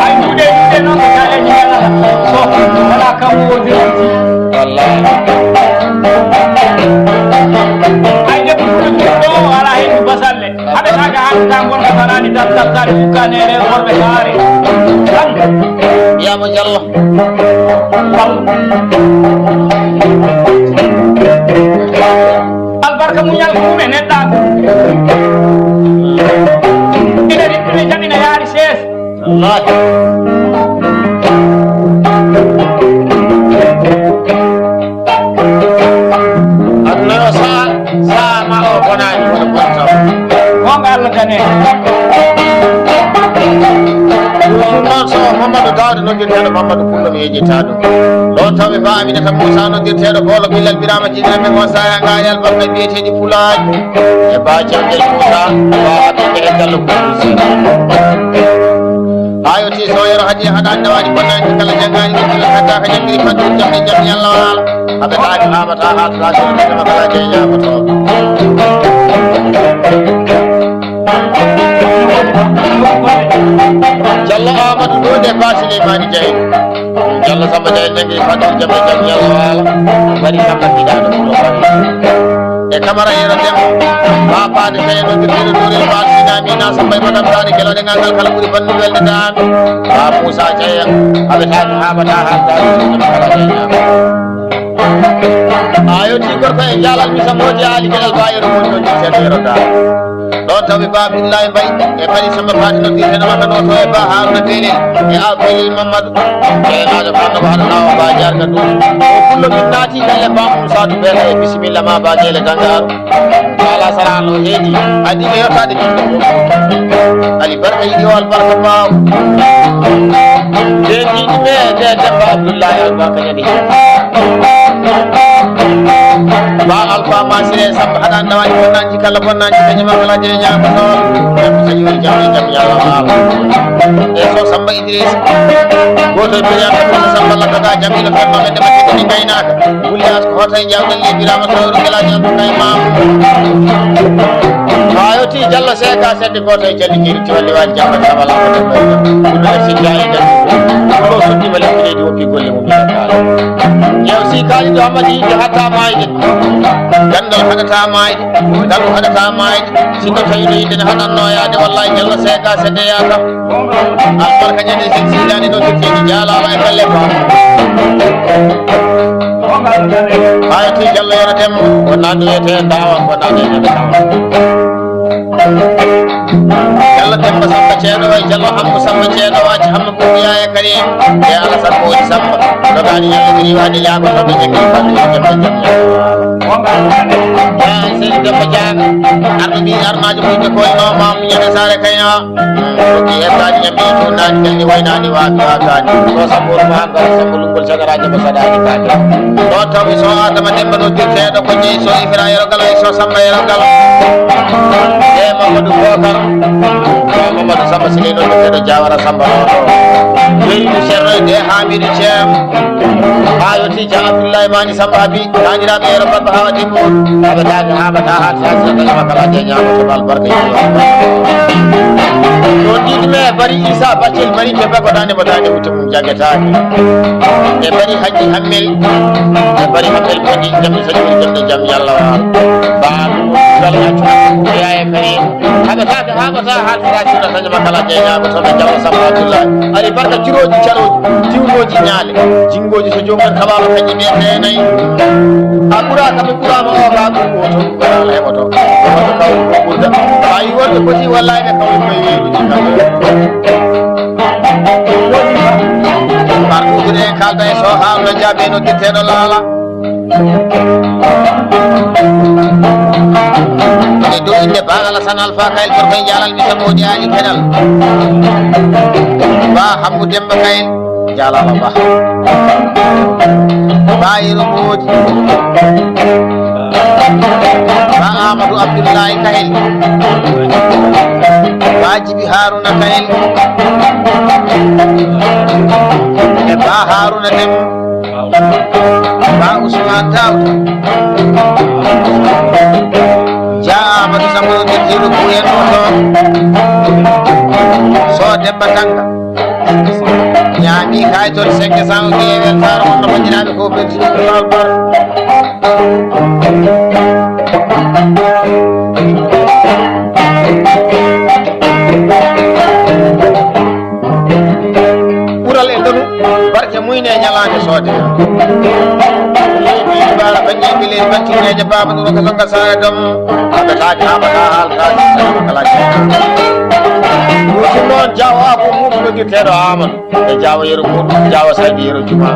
Ay duuɗe duuɗe noon ko jaleji yalata. So wala kam o dirti. Wallahi. Ay debbo ɗo ala hen basalle. Haɓe taga hande ta gonka tanani dal dal dal ukkanere worɓe kaare. Tan. Wiyama Jallo. Albarka muñal ko ɗum e neɗɗaagu. Ina rippina jaɓina yaari sees. Wallahi. Aduna o sa, sa ma o bonaani, wona bonta. Gonga Allah tan en. Ɗum noon so Mamadou Daouda noddirteeɗo Mamadou Pullo mi yejjita ɗum. Ɗon tawi ba Aminata Moussa noddirteeɗo Bolo Bilal Birama Jibril men on saya ngaayal ɓamɓe biyeteeɗi Pulaaji. E ba Jamdel Moussa, ba Abdou Kere Diallo Koudou Sy. Ayo ti so yero hadi haɗa dawaaɗi bonnaaji kala janngaani ɗum kala kadda ka janngiri faddu jamɗe jam yalla waala. Haɓe taaki haɓata haɗata so ɗum kala jeeñaama to. Jallo Amadou Dode ba Souleymane Diaye. Jallo Samba Diaye jangi fadde jam e jam yalla waala. Bari Samba giɗaɗo ko bari. E Camara yero dem. Ba paade tawi no dirɗino Nourel Ba sinami na Samba e madam Dani kelo de ngal kala ɓuri fannu welde dami. Ba Moussa Diaye. Aɓe taaki haɓata haɓata kala jeeñaama. A yewti gorko e jaalal mi sa moodi aali geɗal ba yero mon ɗon seeɗa yero daa. Ɗon tawi ba Abdullahi Mbaye e Bari Samba Fati noddirteeɗo makka no to e ba Haruna Belel e Abdulil Mamadou. E naajo fanno ko haɗa lawo ba jarga ɗum. O pullo min naati galle ba mum sadu beta e bisimilla ma ba gele dangaru. Ala sara no heedi. Adi ɓe yottade min. Ali barka yiɗi o albarka baw. Ɓe yiɗi ɓe de Demba Abdullahi albarka ñande. Ba Alfa Masire Samba haɗa ndawani bonnanji kala bonnanji kañum ma kala jeñama toon. Jam tañi woni jam e jam yalla waala. E so Samba Idrissa. Goto e biriyaɓe Samba Laggaga jam ino fenno ɓe ndema sikkani gaynaka. Gulli as ko hoto e jawɗe lebirama sawru gelaji Abdoulaye Mamoudou. Haa yewti Diallo C K sedde goto e jalli kiri tiwalli wali jamba tabala ko debbo e jam. Ɗum e sijja e jam. Ɗum o sottima lekki leydi woppi golle mum ina kaala. Jeew si kaali ɗo Amadi yimɓe hatta mayde. Gandal haɗata mayde. Galu haɗata mayde. Sinno tawi no yimɓe ne haɗanno yaade wallahi Diallo C K sedde yaaka. Albarka ñande sen siidani no firtini jaalama e galle ba. Hayati Diallo yero dem wonande wiyete ndawa wonande ñande ndawa. Diallo Demba Samba Ceeɗo e Diallo Hamma Samba Ceeɗo Waaji Hamma Buubu Yaaya Kadi e Alasan Moodi Samba, dogaani Yalla wiri waade yaago to ɓe jaggi fadde jam jam. Yaa seni Demba Jaaga, arno ɓii arnaajo mum ɓe koye no maam ñande saare kayna. Ko ki hettaani ñambi cuunaani jalni waynaani waafi waakaani. So Samba Ousmane Ba, Samba Lungol Sagaraajo ko saɗaani kaake. Ɗo tawi so Adama Demba no dirteeɗo ko jeyi so Ifra Yero Galo e so Samba Yero Galo. E Mamadou Bokar. Mamadou Samba Siley noon, ɓe kadi Jawara Samba Noto. Leydi Ceerno e Hamidou Ceem. Haa yoti Dia Abdoulaye Mani Samba Abi. Taaniraaɓe Yero Babba Hawa Dembo. Aɓe taake haa ɓe taa haa taa sila taƴama kala de ñaama to albarka yiwa. Ɗo ɗiɗi me bari Issa Baccel bari ke bako daande mo daande wutte mum jagetaake. E bari Hajji Hammel. E bari Hammel boni jamɗe saƴi woni jamɗe jam Yalla waal. Baaɗo. Yalla accu. Yaya kare. Haɓa taake haɓa taa haa taa sila taƴama kala de ñaama to ɓe jawra Samba Abdoulaye. Ari barka jirooji carooji, diwlooji ñaale, jinngooji so joom en kaɓaama kañƴe mbiyetee nayi. A ɓuraaka ɓe ɓuraama o kaa ɗum woto, ɓe ala heɓoto. Woto kaw ko ɓurda. Ɓaayi worɓe poti wallaay ɓe kawri koye weeruuji kam. Marɗuuji ɗe en kaalda e so haalno jaabe no gitteeɗo laala. E dow innde Ba Alasan Alfa Kayel Torkoy Jaalal mi tan moƴƴaali kenal. Ba Hammu Demba Kayel Jaalal Ba. Ba Yero Moodi. Ba Amadou Abdoulaye Kayel. Ba Jibi Haruna Kayel. E Ba Haruna Dem. Ba Ousmane Daouda. Dia Amadou Samba Dirtiiɗo Buyen ɗo toon. So Demba Tanga. Ñaami kay toon cinq cent o ƴeewen taaro wonno banndiraaɓe ko bertiiɗo Lawol Bar. Ɓural e ndonu, barke muyne e ñalaande soode. Leydi bara baññeeɓe leydi baccunneeje baaba nuro ko songa saare dom. Aɓe taake haɓata haaltaake kala. Ɗum noon jawo ko muɗum ɗo girteeɗo Amadou. E Jaawo Yero Kuuɗo, Jaawo Saydu Yero Juma.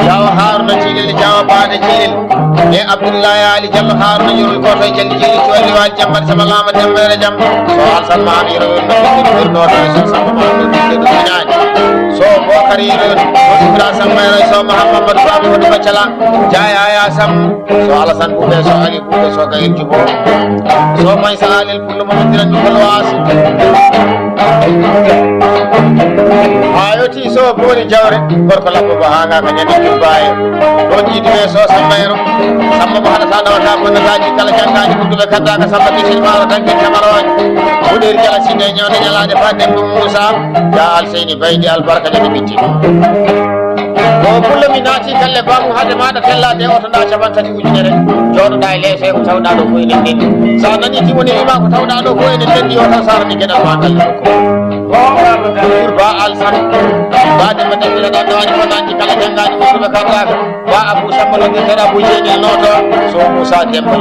Jaawo Haruna Cilel, Jaawo Baane Cilel. E Abdullahi Ali Jallo Haruna Yero Koto Jalli Jeli Cooli Wali Jambat Sama Lama Dembere Jam. So Alsan Maam Yero Yero Yero Noto so Samba Maam Yero Yero Ñaani. So Bokar Yero Yero so Ibra Samba Yero so Mahammadu Babu Wadu Bacala. Jaya ya Sam. So Alasan Buɓe, so Ali Buɓe, so Gayel Jubo. So Maysa Alel Pullo mo noddiran ɗum ko Loas. Haa yoti so booni jawre, gorko labbo mo haanga ko ñande jubbaye. Ɗon yiduɓe so Samba Yero. Samba mo haɗata nawata bonnataaji kala janngaani ɓurduɓe kaddaaka Samba Kisil Maaro Danke Camarooje. Huɗeri jala sinde ñawde ñalaade faa Demba Muusa. Ya Alseyni Baydi albarka ñande mitti. Ko pullo mi naati galle baamu hade maɗa tellade oto nda capan tati ujunere. Jooɗoɗa e leese ko tawɗa ɗo ko enen ndenndi. Sa nani ti woni wima ko tawɗa ɗo ko enen ndenndi o tan sarani geɗal ma galle ɗo ko. Ba Alsan. Ba Demba Demba da dawani ko nanti kala jangani mo ko kardaka. Ba Abu Samba no de Abu Jeni noto. So Musa Demba.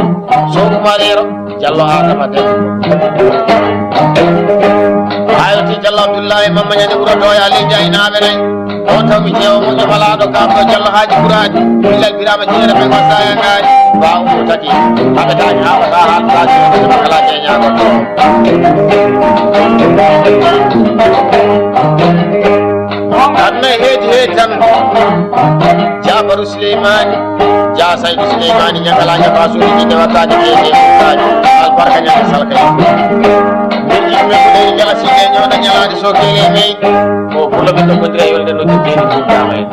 So Umar Yero. Jallo Adama Dem. Ayoti Jallo Abdullahi Mamma Ñande Wuro Doya leydi aynaaɓe nayi. On taw mi ƴeewa moƴƴo falaaɗo kam ɗo Jallo Haaji Ɓuraani. Billal Biraama Jeere ɓe ngonta e ngaari. Ba Ummu Tati. Haɓe taani haa wata haa turaji ɓe kala jeñaago to. Aduna e heedi heedi tan. Jabaru Suleymaani, Dia Saydu Suleymaani, ñagala ñafa suuɗi ɗi ndewattaani keeje e ɓurtaaji, albarka ñande salka en. Nder yimɓe ko leydi ngala siɗe ñooɗa ñalaade so keele e mey. Ko pullo men ɗo kondira yolde no teddeni ɗum dama en.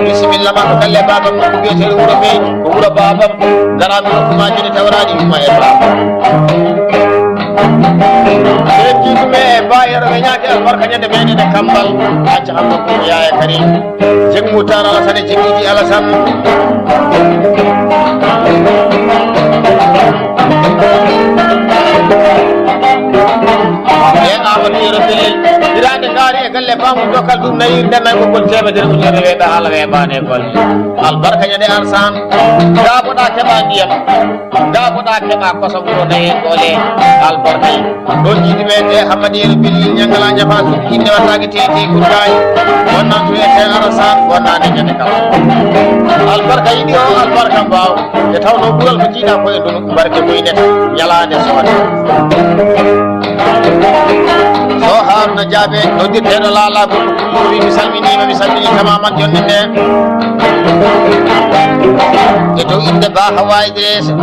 Bisimilla ma ko galle babam mo ko biyeteeɗo wuro mey, ko wuro babam. Ngaraami nokku ma joni tawraani yumma e babam. Ɓen jiitu me e ba Yero ɓe ñaaki albarka ñande meɗen e kambal. Acca hamma ko yaaya Karim. Jeng Moutar Alassane, Jeng Idi Alassane. E Amadou Yero Belel, hiraande ngaari e Le bamum dokkal ɗum nayi, nden nayi ɓoggol teemedere ujunere weeɓe haala weeɓaani e golle. Albarka ñande Arsan. Ngaaboɗaa keɓa ndiyam. Ngaaboɗaa keɓa kosam wuro nayi e golle. Albarka yi. Ɗon jiidi men e Hammadi en Billi ñangala ñafa suuɗi inne wattaaki teeti kurgaaji. Wonnan to e te Arsan, wonnaani ñande kala. Albarka yiɗi o, albarka mbaaw. Nde tawnoo ɓural ko jiiɗaa ko e ndonu, barke mum neta, ñalaande soode. So Haruna Jaabe, noddirteeɗo Laalaa Bubba Kulluuri, mi salminiima, mi salminii tamaman jonnde nde. E dow innde Ba Hawa Idrissa,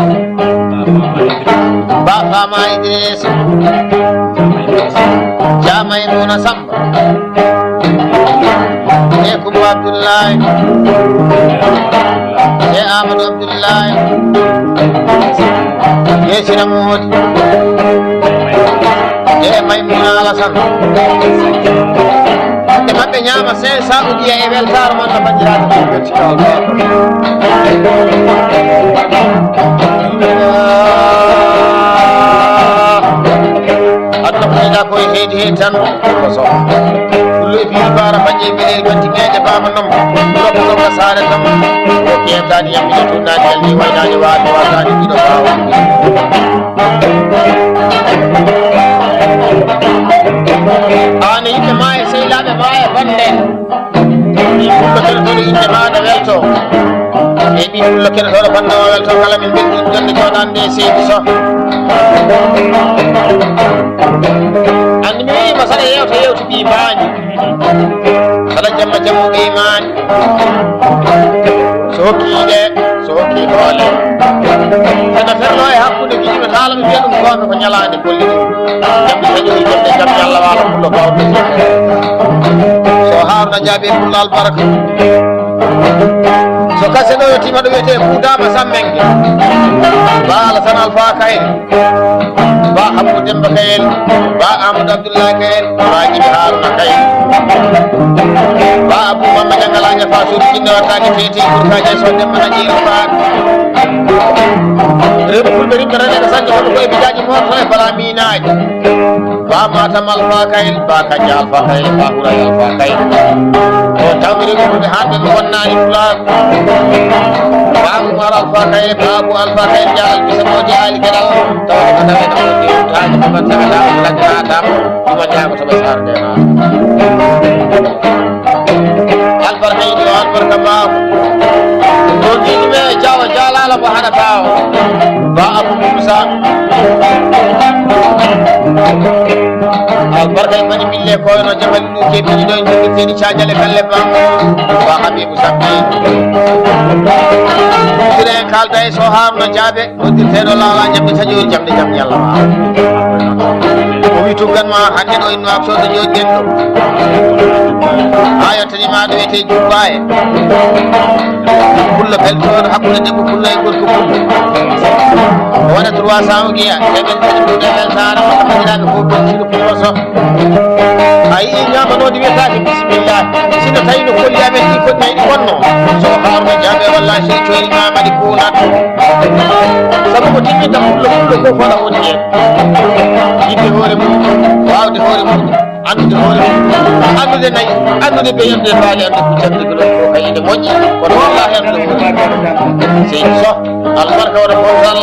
Ba Fama Idrissa, Jaa Maymuna Samba. E Kumba Abdullahi. E Amadou Abdullahi. E Sira Modi. E Maymuna Alasan. E maɓɓe ñaama cinq cents udiya e weltaare mon no banndiraaɓe. Aduna ko yiɗa ko e heedi he tan. Koso. Pullo e Biiri Baara Bañe Belel Banti Ŋeeƴe Baaba Nom. Lokko Lokko Saare Tom. Ko keewtaani yamɗude tunnaani yalni waynaani waato waataani ɗiɗo baawo. Aane yimɓe maa e sehlaaɓe maa e bannde. Ɓii pullo keɗotooɗo innde maa no welto. E ɓii pullo keɗotooɗo bannde o welto kala min mbelɗi jonde jooɗande e seydi Soh. Anndi mi wiima saɗa yewta yewti ɓii mbaañi. Saɗa jamma jamma ɓii maañi. So hokki yiɗe, so hokki hoole. Saɗa ferlo e hakkunde giɗi men haala mi wiya ɗum goonga ko ñalaande golli ɗum. Jamɗe taƴoyi jonde jam Yalla waalo pullo bawɗo. So Haruna Jaabe pullo albarka. So kase ɗo yettiima ɗo wiyetee Kuudaama Sammenge. Ba Alasan Alfa Kayre. Ba Abdou Demba Kayel. Ba Amadou Abdoulaye Kayel. Ba Jibi Haruna Kayel. Ba Abdou Mamma Jangala Ñafa Suudu Jinne Wattaani Feeti Kurkaaji e Soh Demba Naƴiiri Faat. Rewɓe Fulɓe rimɓe rene ko sañde hoto ko e bijaaji mooto e bala miinaaji. Ba Matam Alfa Kayel, Ba Kanja Alfa Kayel, Ba Huray Alfa Kayel. On tawmi rewɓe Fulɓe hannde mi wonnaani Pulaar. Ba Umar Alfa Kayel, Ba Abu Alfa Kayel, Jalal Bisa Moodi Ali Geɗal. Tawde ko tawde ko woni taaji ko man taga tawa ko lajjata tawa. Ɗum a ñaago to ɓe sarde na. Albarka yiɗi o, albarka maako. Ɗo jiɗi ɓe jawa jalala mo haɗata o. Ba Abu Musa. Albarka e mani mille koyno jamali ɗu keɓiɗi ɗo e jogirteɗi cajale kalle ba. Ba Habibu Sabbi. Ɗuɗire en kalda e so Haruna Jaabe. Noddirteeɗo Laalaa ñamde taƴoori jamɗe jam Yalla ma. O wi tuggan ma hannde ɗo inno absode jooɗiɗen ɗo. Haa yottani ma ɗo wiyetee Jubbaye. Pullo beltooɗo hakkunde debbo pullo e gorko pullo. O waɗa trois cents o giya. Teemen tati ɗum e weltaare mo taɓɓaniraaɓe fof beltiiɗo pullo so. A yii ñaamanoodi wiyetaake bisimilla. Sino tawi no kolli amen ɗi foti nayɗi wonno. So Haruna Jaabe walla Seydi Coyli Mamadi Kuulat. Sabu ko timmita pullo pullo ko fala woni heen. Yiɗde hoore mum, waawde hoore mum, anndude hoore mum, anndude nayi, anndude beyande faale, anndude puccande ko ɗon ko kay ine moƴƴi, kono wallahi anndude hoore mum. Seydi Soh. Albarka wona bontal.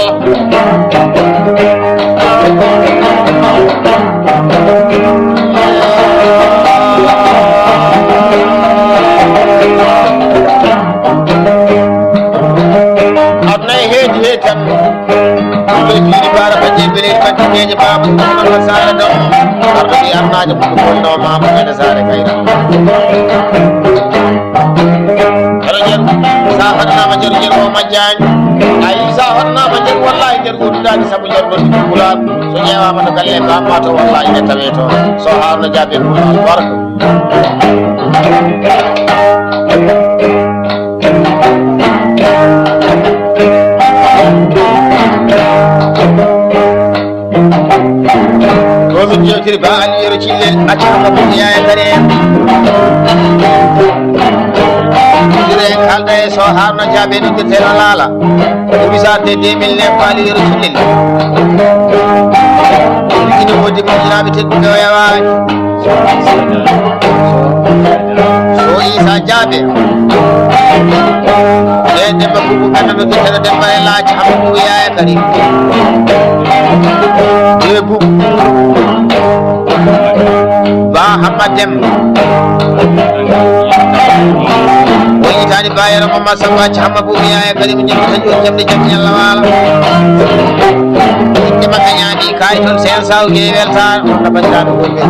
Aduna e heedi heedi tan. Ɗo jiiɗi baara bajje bele bajje neeje baaba ɗum ɗo sara ɗo. Arɗo ɗi arnaajo ko ɗum wonno maama mene sare kayra. Jaro jaru, sa hoɗanaama jaru jaru o majjaani. A yii sa hoɗanaama jaru, wallahi jaru o duɗaani sabu jaru ɗo tigi wulaano. So ƴeewaama to galle e bamma to, wallahi ine tawee to. So Haruna Jaabe ɗum albarka. Ko min jewtiri ba Aliyu Yero Cillel, acca ko ɗum yaaya kare. Jire en kalda e so Haruna Jaabe noddirteeɗo Laala. O wisarde deux mille neuf ba Aliyu Yero Cillel. Ina woodi moƴƴinaaɓe tedduɓe o yawaani. So Isa jaabe. E Demba Bubu Kane no fitana Demba e laaji Hamma Bubu Yaya Karim. E Bubu. Ba Hamma Demba. Woni tani ba yero Mama Samba ci Hamma Bubu Yaya Karim ñamata joni jamde jamde Yalla wala. Inde makka ñaami kay ton sen saw je welta on na bandiraɓe wonɓe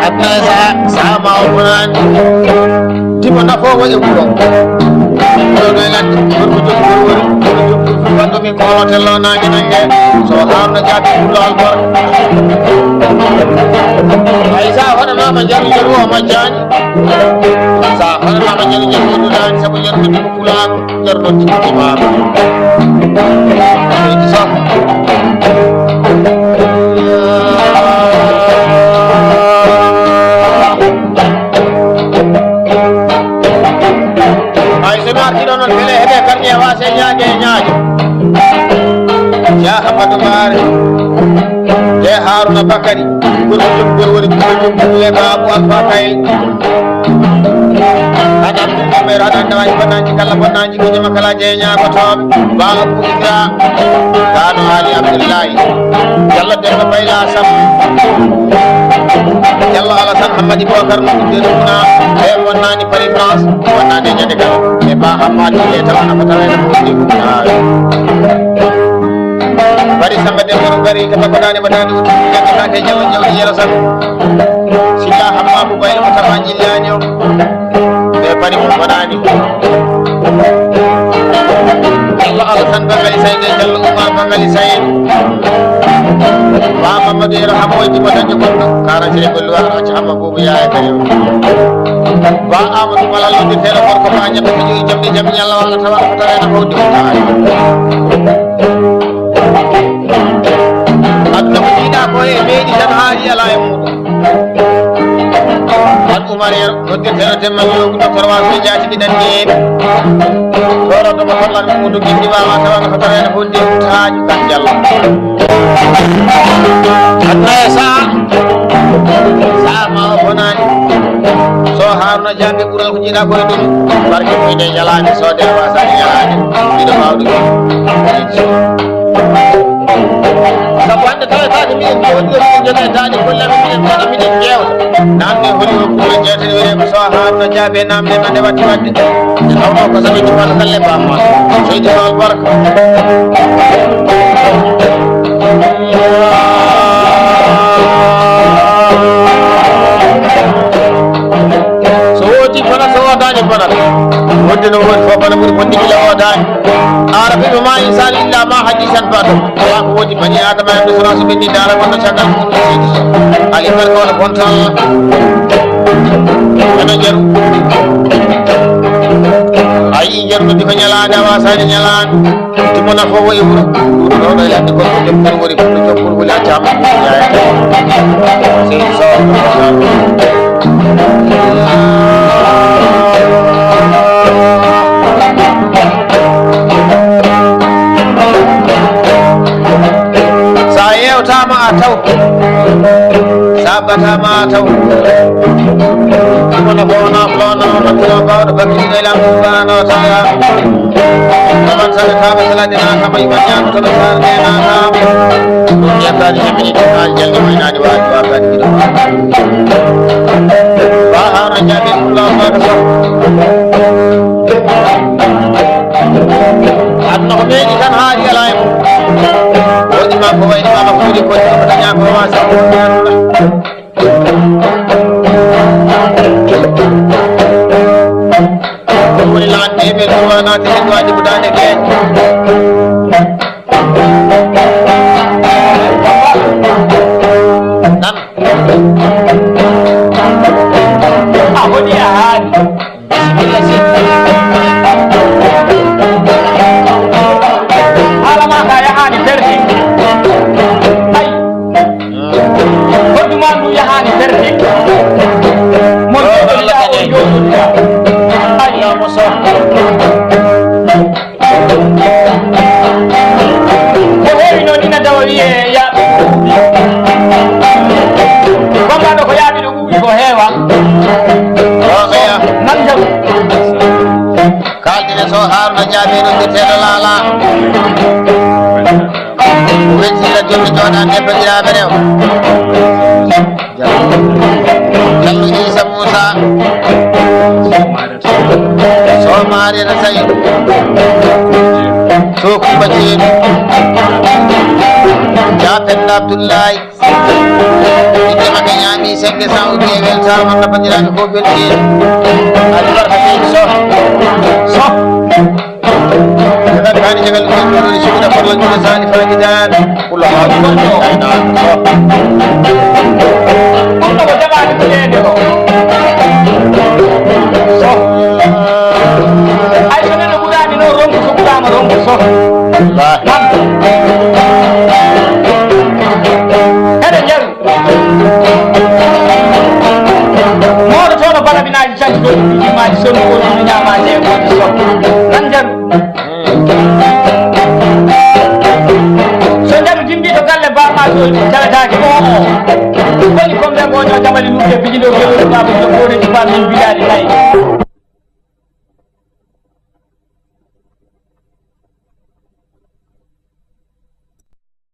Abdoulaye Sa, Sama o wonani. Dimo nafoowo e wuro. Ɗo ɗo e ladde, gorko jom gorwori, gorko jom gorwori, wonɗo min ko hono tello nange nange. So hawno jaabi wuro albor. Ay sa hoɗanama jaru jaru o majjani. Sa hoɗanama jaru jaru o duɗani, sabu jaru ko dimo pulaaɗo. Ceerno Jibbo Maaro. Seydi Sow. Ay, so mi artii ɗo noon, mbele heɓe karƴe waase ñaage e ñaajo. Yaa Amadou Maare. Yaa Haruna Bakari. Gorko jom, gorko woni gorko jom, le Babu Alfa Kayel. Haɗa ɗum ɗum ɓe raɗa dawaji bonnaaji kala bonnaaji ko jama kala je ñaagotooɓe. Babu Ibra. Kano Ali Abdullahi. Jallo Demba Bayla Sam. Jallo Alasan Hammadi Bokar no ɗum ɗum na. E bonnani Paris France. Bonnani ñande kala. E ba Hammadi le tawana ko tawena ko ɗum ɗum na. Bari Samba Demba no bari ka bakko dane batani uti. Ñande ka ke jawo jawo yero Sam. Sila Hamma Bubayla ko tama jillani o. Ɓe paari mo waɗaani. Jallo Alasan Bangali Sayde, Jallo Umar Bangali Sayde. Ba Mamadou Yero Hamoy Dimo Daño Kondo, quarante golluwaaɗo ci Hamma Bubu Yaaya Karim. Ba Amadou Malal Lodi Fela Gorko Ba Ñaɓɓe ko joyi jamɗe jam Ñalla walla tawa ko tawena ko Dimo Taari. Aduna ko jiiɗa ko e meeɗi tan haa yala e muuɗum. An Umar Yero. Noddirteɗo Demba Loogu, docteur Waso Jaati, mbiɗen jeeɗi. Ɗoɗo tomo tollan ɗum, ɗum gindi wawa tawa no ko tawede ko holde wutaaji kan Jallo. Aduna e saha, saha ma o bonani. So Haruna Jabi ɓural ko jiiɗa koye ɗum. Barke muyde ñalaande, so de wasani ñalaande. Mbiɗo wawde ɗum. Sabu hannde tawetaake mbiɗen mbiya waɗi ɗo mbiɗen jogay daaɗe golle amen mbiɗen mbaɗa mbiɗen ƴeewta. Namde holi o kuuɓe jeetati wiyee ko so Haruna Jaabe namde ma nde watti waɗde. Nde tawnoo ko sabi cukalel galle bamma. Seydi Sow barka. So woodi fana, so woodaani fana. Wonde no woodi fof fana ɓuri bonde gila woodaani. Aara ɓe ma insani illa ma hadisan baɗo. Ala ko woodi bani Adama en sona so ɓenni dara wonno caggal ko sidi. Ali barka wala bonta. Ana jaru. Ayi jaru di ko ñalaande a wasani ñalaande. Timo na fof e wuro. Ɗo ɗo yande ko ko dem tan wori ko jokkol wala jam. Sey so. Sa yewtama a taw, sa batama a taw. Kono bona bona on ko bawɗo bakkiɗo e lam subhanahu wa ta'ala. Kaman sala kama sala dina kama iman ya to na sala dina kama. Yabani yabini to kan jalni mai nani wa wa kan gido. Ba haro jabe Allah ba da. Aduna ko ɓeeɗi tan haali ala e mum. Woodi ma ko wayni ma ko fuuɗi ko ko daña ko wasa ko ñaanuna. Ɗum woni lan e ɓe ɗum wana te ɗum waɗi ko daande ke. Nan. A woni a haali. Haala ma ka yahaani terdi. Ay. Hoɗdu ma ndu yahaani terdi. Mo jooɗoɗa o jooɗoɗa. Ay. Yo mo so. Wiye yaaɓe ɗo ɓuuɓi. Gombaɗo ko yaaɓe ɗo ɓuuɓi ko heewa. Ɗo ɓeya. Nan jam. Kaldine Sow Haruna Jaabi noddirteeɗo Laala. Wetila jommi jooɗa debbo ɓiraaɓe rew. Jallo Isa Musa. Somare na sai. Sokuba Jeenu. Japen Abdullahi. Inde maɓɓe ñaami senge sa o ɓiye weltaama, nafandiraaɓe fof belti. Alibarka seydi Soh. Soh. Eɗen kaani jagal ɗum ɗum suuɗa farla juuɗe sani faaji daan. Kula haa ɗum ɗo. Ɗum ɗo ko jaɓaade ko leende ko. Soh. Ay so neɗɗo ɓuraani noon ronku, so ɓuraama ronku Soh. Wallaahi. Eɗen njaru. Mawɗo tooɗo balabinaaji canti ɗo ɗum imaaji sonu ko ɗum ñaama jeegoji Soh. Nan njaru. So njaru dimbi to galle bamma to jalataake o o. Woni kombe ngoño jamali nuke bijido gewre baba jogore di baba min bilali nay.